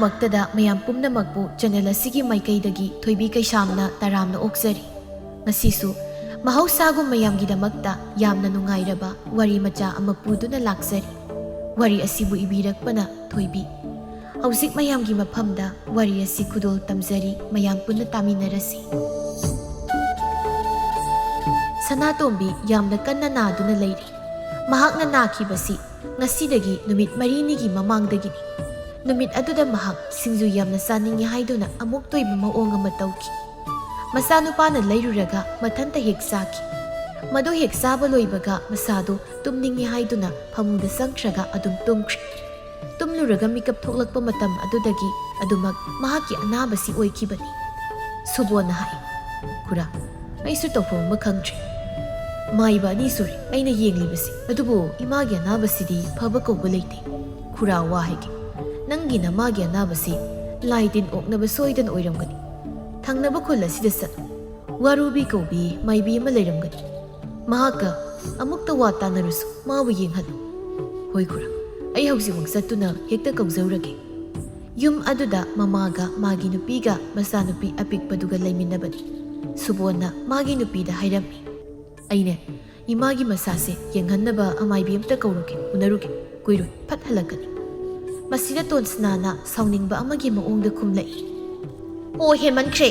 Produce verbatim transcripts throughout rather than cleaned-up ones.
ꯃꯛꯇꯗ ꯃꯌꯥꯝ ꯄꯨꯝꯅꯃꯛꯄꯨ ꯆꯦꯅꯦꯜ ꯑꯁꯤꯒꯤ ꯃꯥꯏꯀꯩꯗꯒꯤ ꯊꯣꯏꯕꯤ ꯀꯩꯁꯥꯝꯅ ꯇꯔꯥꯝꯅ ꯑꯣꯛꯆꯔꯤ꯫ ꯉꯁꯤꯁꯨ ꯃꯍꯧꯁꯥꯒꯨꯝ ꯃꯌꯥꯝꯒꯤꯗꯃꯛꯇ ꯌꯥꯝꯅ ꯅꯨꯡꯉꯥꯏꯔꯕ ꯋꯥꯔꯤ ꯃꯆꯥ ꯑꯃ ꯄꯨꯗꯨꯅ ꯂꯥꯛꯆꯔꯤ꯫ ꯋꯥꯔꯤ ꯑꯁꯤꯕꯨ ꯏꯕꯤꯔꯛꯄꯅ ꯊꯣꯏꯕꯤ꯫ ꯍꯧꯖꯤꯛ ꯃꯌꯥꯝꯒꯤ ꯃꯐꯝꯗ ꯋꯥꯔꯤ ꯑꯁꯤ ꯈꯨꯗꯣꯜ ꯇꯝꯖꯔꯤ, ꯃꯌꯥꯝ ꯄꯨꯟꯅ ꯇꯥꯃꯤꯟꯅꯔꯁꯤ꯫ ꯁꯅꯥꯇꯣꯝꯕꯤ ꯌꯥꯝꯅ ꯀꯟꯅ ꯅꯥꯗꯨꯅ ꯂꯩꯔꯤ꯫ ꯃꯍꯥꯛꯅ ꯅꯥꯈꯤꯕꯁꯤ ꯉꯁꯤꯗꯒꯤ ꯅꯨꯃꯤꯠ ꯃꯔꯤꯅꯤꯒꯤ ꯃꯃꯥꯡꯗꯒꯤꯅꯤ꯫ ꯅꯨꯃꯤꯠ ꯑꯗꯨꯗ ꯃꯍꯥꯛ ꯁꯤꯡꯖꯨ ꯌꯥꯝꯅ ꯆꯥꯅꯤꯡꯉꯤ ꯍꯥꯏꯗꯨꯅ ꯑꯃꯨꯛ ꯇꯣꯏꯕ ꯃꯑꯣꯡ ꯑꯃ ꯇꯧꯈꯤ꯫ ꯃꯆꯥꯅꯨꯄꯥꯅ ꯂꯩꯔꯨꯔꯒ ꯃꯊꯟꯇ ꯍꯦꯛ ꯆꯥꯈꯤ꯫ ꯃꯗꯨ ꯍꯦꯛ ꯆꯥꯕ ꯂꯣꯏꯕꯒ ꯃꯁꯥꯗꯨ ꯇꯨꯝꯅꯤꯡꯉꯤ ꯍꯥꯏꯗꯨꯅ ꯐꯃꯨꯡꯗ ꯆꯪꯈ꯭ꯔꯒ ꯑꯗꯨꯝ ꯇꯨꯝꯈ꯭ꯔꯦ꯫ ꯇꯨꯝꯂꯨꯔꯒ ꯃꯤꯀꯞ ꯊꯣꯛꯂꯛꯄ ꯃꯇꯝ ꯑꯗꯨꯗꯒꯤ ꯑꯗꯨꯃꯛ ꯃꯍꯥꯛꯀꯤ ꯑꯅꯥꯕꯁꯤ ꯑꯣꯏꯈꯤꯕꯅꯤ꯫ ꯁꯨꯕꯣꯟꯅ ꯍꯥꯏ, "ꯈꯨꯔꯥ, ꯑꯩꯁꯨ ꯇꯧꯐꯝ ꯑꯃ ꯈꯪꯗ꯭ꯔꯦ꯫ ꯃꯥꯏꯕ ꯑꯅꯤ ꯁꯨꯔꯦ ꯑꯩꯅ ꯌꯦꯡꯂꯤꯕꯁꯤ, ꯑꯗꯨꯕꯨ ꯏꯃꯥꯒꯤ ꯑꯅꯥꯕꯁꯤꯗꯤ ꯐꯕ ꯀꯧꯕ ꯂꯩꯇꯦ꯫ ꯈꯨꯔꯥ, ꯋꯥ ꯍꯥꯏꯒꯦ, ꯅꯪꯒꯤ ꯅꯃꯥꯒꯤ ꯑꯅꯥꯕꯁꯤ ꯂꯥꯏ ꯇꯤꯟ ꯑꯣꯛꯅꯕ ꯁꯣꯏꯗꯅ ꯑꯣꯏꯔꯝꯒꯅꯤ꯫ ꯊꯪꯅꯕ ꯈꯨꯜ ꯑꯁꯤꯗ ꯆꯠꯂꯨ꯫ ꯋꯥꯔꯨꯕꯤ ꯀꯧꯕꯤ ꯃꯥꯏꯕꯤ ꯑꯃ ꯂꯩꯔꯝꯒꯅꯤ꯫ ꯃꯍꯥꯛꯀ ꯑꯃꯨꯛꯇ ꯋꯥ ꯇꯥꯟꯅꯔꯨꯁꯨ, ꯃꯥꯕꯨ ꯌꯦꯡꯍꯜꯂꯨ꯫" "ꯍꯣꯏ ꯈꯨꯔꯥ, ꯑꯩ ꯍꯧꯖꯤꯛꯃꯛ ꯆꯠꯇꯨꯅ ꯍꯦꯛꯇ ꯀꯧꯖꯔꯨꯔꯒꯦ꯫" ꯌꯨꯝ ꯑꯗꯨꯗ ꯃꯃꯥꯒ ꯃꯥꯒꯤ ꯅꯨꯄꯤꯒ ꯃꯆꯥꯅꯨꯄꯤ ꯑꯄꯤꯛꯄꯗꯨꯒ ꯂꯩꯃꯤꯟꯅꯕꯅꯤ꯫ ꯁꯨꯕꯣꯟꯅ ꯃꯥꯒꯤ ꯅꯨꯄꯤꯗ ꯍꯥꯏꯔꯝꯃꯤ, "ꯑꯩꯅꯦ, ꯏꯃꯥꯒꯤ ꯃꯁꯥꯁꯦ ꯌꯦꯡꯍꯟꯅꯕ ꯑꯃꯥꯏꯕꯤ ꯑꯝꯇ ꯀꯧꯔꯨꯒꯦ, ꯎꯅꯔꯨꯒꯦ꯫ ꯀꯨꯏꯔꯣꯏ, ꯐꯠ ꯍꯜꯂꯛꯀꯅꯤ꯫" ꯃꯁꯤꯗ ꯇꯣꯟꯁꯅꯥꯅ ꯁꯥꯎꯅꯤꯡꯕ ꯑꯃꯒꯤ ꯃꯑꯣꯡꯗ ꯈꯨꯝꯂꯛꯏ, "ꯑꯣ, ꯍꯦꯟꯃꯟꯈ꯭ꯔꯦ꯫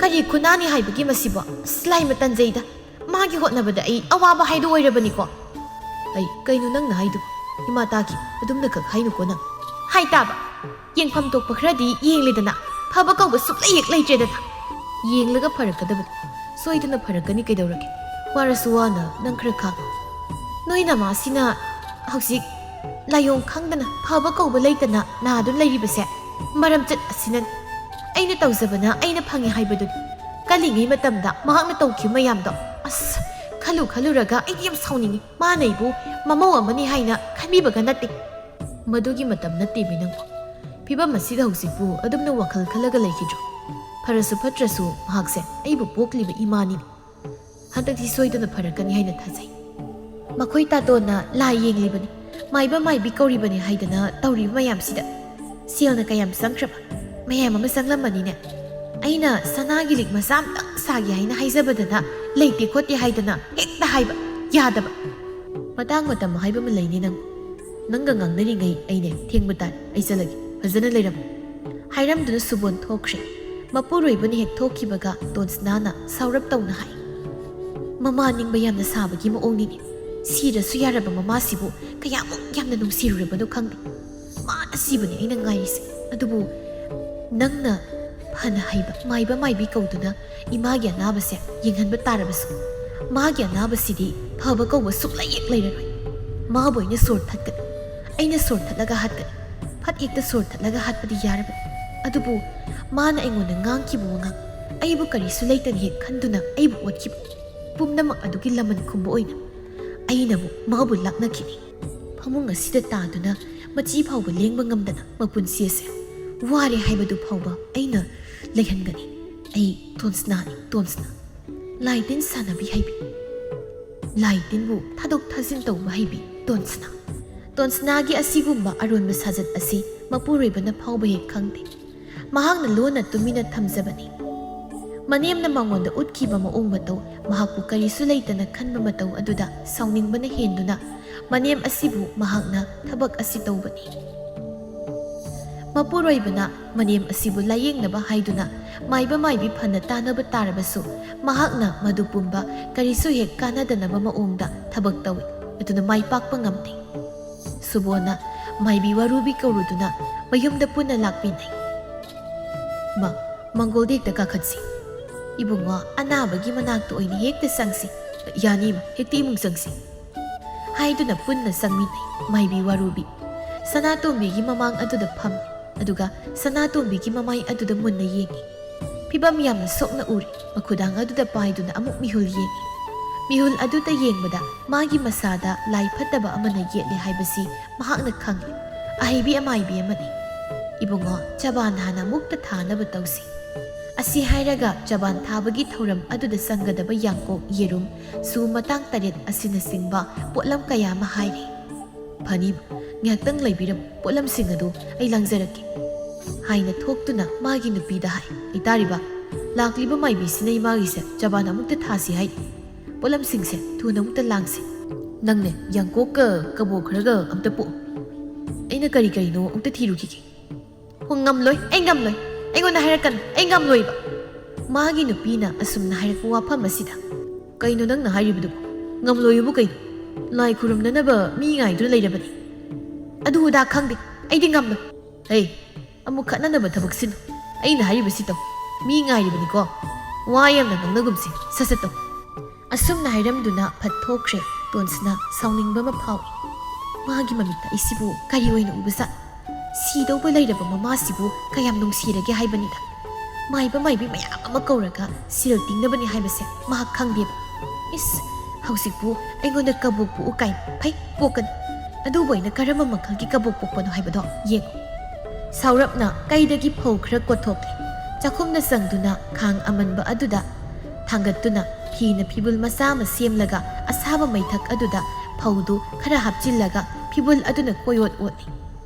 ꯀꯔꯤ ꯈꯨꯅꯥꯅꯤ ꯍꯥꯏꯕꯒꯤ ꯃꯁꯤꯕꯣ? ꯑꯁ, ꯂꯥꯏꯃ ꯇꯟꯖꯩꯗ꯫ ꯃꯥꯒꯤ ꯍꯣꯠꯅꯕꯗ ꯑꯩ ꯑꯋꯥꯕ ꯍꯥꯏꯗꯣ ꯑꯣꯏꯔꯕꯅꯤꯀꯣ꯫" "ꯑꯩ, ꯀꯩꯅꯣ ꯅꯪꯅ ꯍꯥꯏꯗꯨꯕꯣ? ꯏꯃꯥ ꯇꯥꯈꯤ꯫ ꯑꯗꯨꯝꯅ ꯈꯛ ꯍꯥꯏꯅꯨꯀꯣ ꯅꯪ꯫" "ꯍꯥꯏ ꯇꯥꯕ꯫ ꯌꯦꯡꯐꯝ ꯊꯣꯛꯄ ꯈꯔꯗꯤ ꯌꯦꯡꯂꯦꯗꯅ꯫ ꯐꯕ ꯀꯧꯕ ꯁꯨꯛꯂꯩ ꯍꯦꯛ ꯂꯩꯇ꯭ꯔꯦꯗꯅ꯫" "ꯌꯦꯡꯂꯒ ꯐꯔꯛꯀꯗꯕꯅꯤ꯫ ꯁꯣꯏꯗꯅ ꯐꯔꯛꯀꯅꯤ, ꯀꯩꯗꯧꯔꯒꯦ? ꯋꯥꯔꯁꯨ ꯋꯥꯅ ꯅꯪ ꯈꯔ ꯈꯥꯡꯉꯨ꯫" "ꯅꯣꯏ ꯅꯃꯥꯁꯤꯅ ꯍꯧꯖꯤꯛ ꯂꯥꯏꯑꯣꯡ ꯈꯪꯗꯅ ꯐꯕ ꯀꯧꯕ ꯂꯩꯇꯅ ꯅꯥꯗꯨꯅ ꯂꯩꯔꯤꯕꯁꯦ ꯃꯔꯝꯆꯠ ꯑꯁꯤꯅꯅꯤ꯫ ꯑꯩꯅ ꯇꯧꯖꯕꯅ ꯑꯩꯅ ꯐꯪꯉꯦ ꯍꯥꯏꯕꯗꯨꯅꯤ꯫ ꯀꯜꯂꯤꯉꯩ ꯃꯇꯝꯗ ꯃꯍꯥꯛꯅ ꯇꯧꯈꯤꯕ ꯃꯌꯥꯝꯗꯣ, ꯑꯁ, ꯈꯜꯂꯨ ꯈꯜꯂꯨꯔꯒ ꯑꯩꯗꯤ ꯌꯥꯝ ꯁꯥꯎꯅꯤꯡꯉꯤ꯫ ꯃꯥꯅ ꯑꯩꯕꯨ ꯃꯃꯧ ꯑꯃꯅꯤ ꯍꯥꯏꯅ ꯈꯟꯕꯤꯕꯒ ꯅꯠꯇꯦ꯫" "ꯃꯗꯨꯒꯤ ꯃꯇꯝ ꯅꯠꯇꯦꯃꯤ ꯅꯪꯕꯨ꯫ ꯐꯤꯕꯝ ꯑꯁꯤꯗ ꯍꯧꯖꯤꯛꯄꯨ ꯑꯗꯨꯝꯅ ꯋꯥꯈꯜ ꯈꯜꯂꯒ ꯂꯩꯈꯤꯗ꯭ꯔꯣ? ꯐꯔꯁꯨ ꯐꯠꯇ꯭ꯔꯁꯨ ꯃꯍꯥꯛꯁꯦ ꯑꯩꯕꯨ ꯄꯣꯛꯂꯤꯕ ꯏꯃꯥꯅꯤ꯫ ꯍꯟꯗꯛꯇꯤ ꯁꯣꯏꯗꯅ ꯐꯔꯛꯀꯅꯤ ꯍꯥꯏꯅ ꯊꯥꯖꯩ꯫" "ꯃꯈꯣꯏ ꯇꯥꯇꯣꯟꯅ ꯂꯥꯏ ꯌꯦꯡꯂꯤꯕꯅꯤ, ꯃꯥꯏꯕ ꯃꯥꯏꯕꯤ ꯀꯧꯔꯤꯕꯅꯤ ꯍꯥꯏꯗꯅ ꯇꯧꯔꯤꯕ ꯃꯌꯥꯝꯁꯤꯗ꯫ ꯁꯦꯜꯅ ꯀꯌꯥꯝ ꯆꯪꯈ꯭ꯔꯕ? ꯃꯌꯥꯝ ꯑꯃ ꯆꯪꯂꯝꯃꯅꯤꯅꯦ꯫ ꯑꯩꯅ ꯁꯅꯥꯒꯤ ꯂꯤꯛ ꯃꯆꯥ ꯑꯃꯇꯪ ꯁꯥꯒꯦ ꯍꯥꯏꯅ ꯍꯥꯏꯖꯕꯗꯅ ꯂꯩꯇꯦ ꯈꯣꯠꯇꯦ ꯍꯥꯏꯗꯅ ꯍꯦꯛꯇ ꯍꯥꯏꯕ ꯌꯥꯗꯕ꯫ ꯃꯇꯥꯡ ꯃꯇꯝ ꯍꯥꯏꯕ ꯑꯃ ꯂꯩꯅꯦ ꯅꯪ꯫ ꯅꯪꯒ ꯉꯥꯡꯅꯔꯤꯉꯩ ꯑꯩꯅꯦ ꯊꯦꯡꯕ ꯇꯥꯔꯦ, ꯑꯩ ꯆꯠꯂꯒꯦ, ꯐꯖꯅ ꯂꯩꯔꯝꯃꯨ꯫ ꯍꯥꯏꯔꯝꯗꯨꯅ ꯁꯨꯕꯣꯟ ꯊꯣꯛꯈ꯭ꯔꯦ꯫ ꯃꯄꯨꯔꯣꯏꯕꯅ ꯍꯦꯛ ꯊꯣꯛꯈꯤꯕꯒ ꯇꯣꯟꯁꯅꯥꯅ ꯁꯥꯎꯔꯞ ꯇꯧꯅ ꯍꯥꯏ, "ꯃꯃꯥ ꯅꯤꯡꯕ ꯌꯥꯝꯅ ꯁꯥꯕꯒꯤ ꯃꯑꯣꯡꯅꯤꯅꯦ꯫ ꯁꯤꯔꯁꯨ ꯌꯥꯔꯕ ꯃꯃꯥꯁꯤꯕꯨ ꯀꯌꯥꯃꯨꯛ ꯌꯥꯝꯅ ꯅꯨꯡꯁꯤꯔꯨꯔꯕꯅꯣ ꯈꯪꯗꯦ꯫ ꯃꯥꯅ ꯁꯤꯕꯅꯦ ꯑꯩꯅ ꯉꯥꯏꯔꯤꯁꯦ꯫ ꯑꯗꯨꯕꯨ ꯅꯪꯅ ꯐꯅ ꯍꯩꯕ ꯃꯥꯏꯕ ꯃꯥꯏꯕꯤ ꯀꯧꯗꯨꯅ ꯏꯃꯥꯒꯤ ꯑꯅꯥꯕꯁꯦ ꯌꯦꯡꯍꯟꯕ ꯇꯥꯔꯕꯁꯨ, ꯃꯥꯒꯤ ꯑꯅꯥꯕꯁꯤꯗꯤ ꯐꯕ ꯀꯧꯕ ꯁꯨꯛꯂꯩ ꯍꯦꯛ ꯂꯩꯔꯔꯣꯏ꯫ ꯃꯥꯕꯨ ꯑꯩꯅ ꯁꯣꯔ ꯊꯠꯀꯅꯤ, ꯑꯩꯅ ꯁꯣꯔ ꯊꯠꯂꯒ ꯍꯥꯠꯀꯅꯤ꯫ ꯐꯠ ꯍꯦꯛꯇ ꯁꯣꯔ ꯊꯠꯂꯒ ꯍꯥꯠꯄꯗꯤ ꯌꯥꯔꯕꯅꯤ꯫ ꯑꯗꯨꯕꯨ ꯃꯥꯅ ꯑꯩꯉꯣꯟꯗ ꯉꯥꯡꯈꯤꯕ ꯋꯥꯉꯥꯡ, ꯑꯩꯕꯨ ꯀꯔꯤꯁꯨ ꯂꯩꯇꯅ ꯍꯦꯛ ꯈꯟꯗꯨꯅ ꯑꯩꯕꯨ ꯑꯣꯠꯈꯤꯕ ꯄꯨꯝꯅꯃꯛ ꯑꯗꯨꯒꯤ ꯂꯃꯟ ꯈꯨꯝꯕ ꯑꯣꯏꯅ ꯑꯩꯅꯕꯨ ꯃꯥꯕꯨ ꯂꯥꯛꯅꯈꯤꯅꯤ꯫ ꯐꯃꯨꯡ ꯑꯁꯤꯗ ꯇꯥꯗꯨꯅ ꯃꯆꯤ ꯐꯥꯎꯕ ꯂꯦꯡꯕ ꯉꯝꯗꯅ ꯃꯄꯨꯟꯁꯤ ꯑꯁꯦ ꯋꯥꯔꯦ ꯍꯥꯏꯕꯗꯨ ꯐꯥꯎꯕ ꯑꯩꯅ ꯂꯩꯍꯟꯒꯅꯤ꯫ ꯑꯩ ꯇꯣꯟꯁꯅꯥꯅꯤ, ꯇꯣꯟꯁꯅꯥ꯫ ꯂꯥꯏ ꯇꯤꯟ ꯁꯥꯟꯅꯕꯤ ꯍꯩꯕꯤ, ꯂꯥꯏ ꯇꯤꯟꯕꯨ ꯊꯥꯗꯣꯛ ꯊꯥꯖꯤꯟ ꯇꯧꯕ ꯍꯩꯕꯤ ꯇꯣꯟꯁꯅꯥ꯫" ꯇꯣꯟꯁꯅꯥꯒꯤ ꯑꯁꯤꯒꯨꯝꯕ ꯑꯔꯣꯟꯕ ꯁꯥꯖꯠ ꯑꯁꯤ ꯃꯄꯨꯔꯣꯏꯕꯅ ꯐꯥꯎꯕ ꯍꯦꯛ ꯈꯪꯗꯦ꯫ ꯃꯍꯥꯛꯅ ꯂꯣꯟꯅ ꯇꯨꯃꯤꯟꯅ ꯊꯝꯖꯕꯅꯤ꯫ ꯃꯅꯦꯝꯅ ꯃꯉꯣꯟꯗ ꯎꯠꯈꯤꯕ ꯃꯑꯣꯡ ꯃꯇꯧ, ꯃꯍꯥꯛꯄꯨ ꯀꯔꯤꯁꯨ ꯂꯩꯇꯅ ꯈꯟꯕ ꯃꯇꯧ ꯑꯗꯨꯗ ꯁꯥꯎꯅꯤꯡꯕꯅ ꯍꯦꯟꯗꯨꯅ ꯃꯅꯦꯝ ꯑꯁꯤꯕꯨ ꯃꯍꯥꯛꯅ ꯊꯕꯛ ꯑꯁꯤ ꯇꯧꯕꯅꯤ꯫ ꯃꯄꯨꯔꯣꯏꯕꯅ ꯃꯅꯦꯝ ꯑꯁꯤꯕꯨ ꯂꯥꯌꯦꯡꯅꯕ ꯍꯥꯏꯗꯨꯅ ꯃꯥꯏꯕ ꯃꯥꯏꯕꯤ ꯐꯅ ꯇꯥꯟꯅꯕ ꯇꯥꯔꯕꯁꯨ, ꯃꯍꯥꯛꯅ ꯃꯗꯨ ꯄꯨꯝꯕ ꯀꯔꯤꯁꯨ ꯍꯦꯛ ꯀꯥꯟꯅꯗꯅꯕ ꯃꯑꯣꯡꯗ ꯊꯕꯛ ꯇꯧꯏ꯫ ꯑꯗꯨꯅ ꯃꯥꯏ ꯄꯥꯛꯄ ꯉꯝꯗꯦ꯫ ꯁꯨꯕꯣꯟꯅ ꯃꯥꯏꯕꯤ ꯋꯥꯔꯨꯕꯤ ꯀꯧꯔꯨꯗꯨꯅ ꯃꯌꯨꯝꯗ ꯄꯨꯟꯅ ꯂꯥꯛꯄꯤꯅꯩ꯫ "ꯃꯥ, ꯃꯪꯒꯣꯜꯗ ꯍꯦꯛꯇ ꯀꯥꯈꯠꯁꯤ꯫ ꯏꯕꯨꯡꯉꯣ, ꯑꯅꯥꯕꯒꯤ ꯃꯅꯥꯛꯇ ꯑꯣꯏꯅ ꯍꯦꯛꯇ ꯆꯪꯁꯤ꯫ ꯌꯥꯅꯤ ꯏꯃꯥ, ꯍꯦꯛꯇ ꯏꯃꯨꯡ ꯆꯪꯁꯤ꯫" ꯍꯥꯏꯗꯨꯅ ꯄꯨꯟꯅ ꯆꯪꯃꯤꯟꯅꯩ꯫ ꯃꯥꯏꯕꯤ ꯋꯥꯔꯨꯕꯤ ꯁꯅꯥꯇꯣꯝꯕꯤꯒꯤ ꯃꯃꯥꯡ ꯑꯗꯨꯗ ꯐꯝꯃꯤ, ꯑꯗꯨꯒ ꯁꯅꯥꯇꯣꯝꯕꯤꯒꯤ ꯃꯃꯥꯏ ꯑꯗꯨꯗ ꯃꯨꯟꯅ ꯌꯦꯡꯉꯤ꯫ ꯐꯤꯕꯝ ꯌꯥꯝꯅ ꯁꯣꯛꯅ ꯎꯔꯤ꯫ ꯃꯈꯨꯗꯥꯡ ꯑꯗꯨꯗ ꯄꯥꯏꯗꯨꯅ ꯑꯃꯨꯛ ꯃꯤꯍꯨꯜ ꯌꯦꯡꯉꯤ꯫ ꯃꯤꯍꯨꯜ ꯑꯗꯨꯗ ꯌꯦꯡꯕꯗ ꯃꯥꯒꯤ ꯃꯁꯥꯗ ꯂꯥꯏ ꯐꯠꯇꯕ ꯑꯃꯅ ꯌꯦꯠꯂꯦ ꯍꯥꯏꯕꯁꯤ ꯃꯍꯥꯛꯅ ꯈꯪꯂꯤ꯫ ꯑꯍꯩꯕꯤ ꯑꯃꯥꯏꯕꯤ ꯑꯃꯅꯤ꯫ "ꯏꯕꯨꯡꯉꯣ, ꯆꯕꯥꯟ ꯍꯥꯟꯅ ꯃꯨꯛꯇ ꯊꯥꯅꯕ ꯇꯧꯁꯤ꯫" ꯑꯁꯤ ꯍꯥꯏꯔꯒ ꯆꯕꯥꯟ ꯊꯥꯕꯒꯤ ꯊꯧꯔꯝ ꯑꯗꯨꯗ ꯆꯪꯒꯗꯕ ꯌꯥꯡꯀꯣꯛ, ꯌꯦꯔꯨꯝ, ꯁꯨ ꯃꯇꯥꯡ ꯇꯔꯦꯠ ꯑꯁꯤꯅꯆꯤꯡꯕ ꯄꯣꯠꯂꯝ ꯀꯌꯥ ꯑꯃ ꯍꯥꯏꯔꯤ꯫ "ꯐꯅꯤ, ꯉꯥꯏꯍꯥꯛꯇꯪ ꯂꯩꯕꯤꯔꯝꯃꯨ, ꯄꯣꯠꯂꯝꯁꯤꯡ ꯑꯗꯨ ꯑꯩ ꯂꯥꯡꯖꯔꯛꯀꯦ" ꯍꯥꯏꯅ ꯊꯣꯛꯇꯨꯅ ꯃꯥꯒꯤ ꯅꯨꯄꯤꯗ ꯍꯥꯏ꯫ "ꯏꯇꯥꯔꯤꯕ, ꯂꯥꯛꯂꯤꯕ ꯃꯥꯏꯕꯤꯁꯤꯅ ꯏꯃꯥꯒꯤꯁꯦ ꯆꯕꯥꯟ ꯑꯃꯨꯛꯇ ꯊꯥꯁꯤ ꯍꯥꯏ꯫ ꯄꯣꯠꯂꯝꯁꯤꯡꯁꯦ ꯊꯨꯅ ꯑꯃꯨꯛꯇ ꯂꯥꯡꯁꯤ꯫ ꯅꯪꯅꯦ ꯌꯥꯡꯀꯣꯛꯀ ꯀꯕꯣꯛ ꯈꯔꯒ ꯑꯝꯇ ꯄꯣꯛꯎ꯫ ꯑꯩꯅ ꯀꯔꯤ ꯀꯔꯤꯅꯣ ꯑꯃꯨꯛꯇ ꯊꯤꯔꯨꯈꯤꯒꯦ"꯫ "ꯍꯣ, ꯉꯝꯂꯣꯏ, ꯑꯩ ꯉꯝꯂꯣꯏ꯫ ꯑꯩꯉꯣꯟꯗ ꯍꯥꯏꯔꯛꯀꯅꯨ, ꯑꯩ ꯉꯝꯂꯣꯏꯕ"꯫ ꯃꯥꯒꯤ ꯅꯨꯄꯤꯅ ꯑꯁꯨꯝꯅ ꯍꯥꯏꯔꯛꯄ ꯋꯥꯐꯝ ꯑꯁꯤꯗ, "ꯀꯩꯅꯣ ꯅꯪꯅ ꯍꯥꯏꯔꯤꯕꯗꯨꯕꯨ? ꯉꯝꯂꯣꯏꯕꯨ ꯀꯩꯅꯣ? ꯂꯥꯏ ꯈꯨꯔꯨꯝꯅꯅꯕ ꯃꯤ ꯉꯥꯏꯗꯨꯅ ꯂꯩꯔꯕꯅꯤ꯫ ꯑꯗꯨ ꯑꯗꯥ ꯈꯪꯗꯦ, ꯑꯩꯗꯤ ꯉꯝꯂꯣꯏ"꯫ "ꯍꯦ, ꯑꯃꯨꯛ ꯈꯠꯅꯅꯕ ꯊꯕꯛꯁꯤꯅ ꯑꯩꯅ ꯍꯥꯏꯔꯤꯕꯁꯤ ꯇꯧ꯫ ꯃꯤ ꯉꯥꯏꯔꯤꯕꯅꯤꯀꯣ꯫ ꯋꯥ ꯌꯥꯝꯅ ꯉꯥꯡꯅꯒꯨꯝꯁꯤ, ꯁꯠ ꯁꯠ ꯇꯧ"꯫ ꯑꯁꯨꯝꯅ ꯍꯥꯏꯔꯝꯗꯨꯅ ꯐꯠ ꯊꯣꯛꯈ꯭ꯔꯦ꯫ ꯇꯣꯟꯁꯅꯥ ꯁꯥꯎꯅꯤꯡꯕ ꯑꯃ ꯐꯥꯎꯏ꯫ ꯃꯥꯒꯤ ꯃꯃꯤꯠꯇ ꯑꯩꯁꯤꯕꯨ ꯀꯔꯤ ꯑꯣꯏꯅ ꯎꯕꯖꯥꯠ? ꯁꯤꯗꯧꯕ ꯂꯩꯔꯕ ꯃꯃꯥꯁꯤꯕꯨ ꯀꯌꯥꯝ ꯅꯨꯡꯁꯤꯔꯒꯦ ꯍꯥꯏꯕꯅꯤꯗ꯫ ꯃꯥꯏꯕ ꯃꯥꯏꯕꯤ ꯃꯌꯥꯝ ꯑꯃ ꯀꯧꯔꯒ ꯁꯤꯔꯜ ꯇꯤꯡꯅꯕꯅꯤ ꯍꯥꯏꯕꯁꯦ ꯃꯍꯥꯛ ꯈꯪꯗꯦꯕ꯫ ꯏꯁ, ꯍꯧꯖꯤꯛꯄꯨ ꯑꯩꯉꯣꯟꯗ ꯀꯕꯣꯛ ꯄꯣꯛꯎ ꯀꯥꯏꯅ꯫ ꯐꯩ, ꯄꯣꯛꯀꯅꯤ꯫ ꯑꯗꯨꯕꯨ ꯑꯩꯅ ꯀꯔꯝꯕ ꯃꯈꯜꯒꯤ ꯀꯕꯣꯛ ꯄꯣꯛꯄꯅꯣ ꯍꯥꯏꯕꯗꯣ ꯌꯦꯡꯉꯨ꯫ ꯁꯥꯎꯔꯞꯅ ꯀꯩꯗꯒꯤ ꯐꯧ ꯈꯔ ꯀꯣꯠꯊꯣꯛꯂꯦ꯫ ꯆꯥꯛꯈꯨꯝꯗ ꯆꯪꯗꯨꯅ ꯈꯥꯡ ꯑꯃꯟꯕ ꯑꯗꯨꯗ ꯊꯥꯡꯒꯠꯇꯨꯅ ꯐꯤꯅ ꯐꯤꯕꯨꯜ ꯃꯆꯥ ꯑꯃ ꯁꯦꯝꯂꯒ ꯑꯁꯥꯕ ꯃꯩꯊꯛ ꯑꯗꯨꯗ ꯐꯧꯗꯨ ꯈꯔ ꯍꯥꯞꯆꯤꯜꯂꯒ ꯐꯤꯕꯨꯜ ꯑꯗꯨꯅ ꯀꯣꯏꯑꯣꯠ ꯑꯣꯠꯂꯤ꯫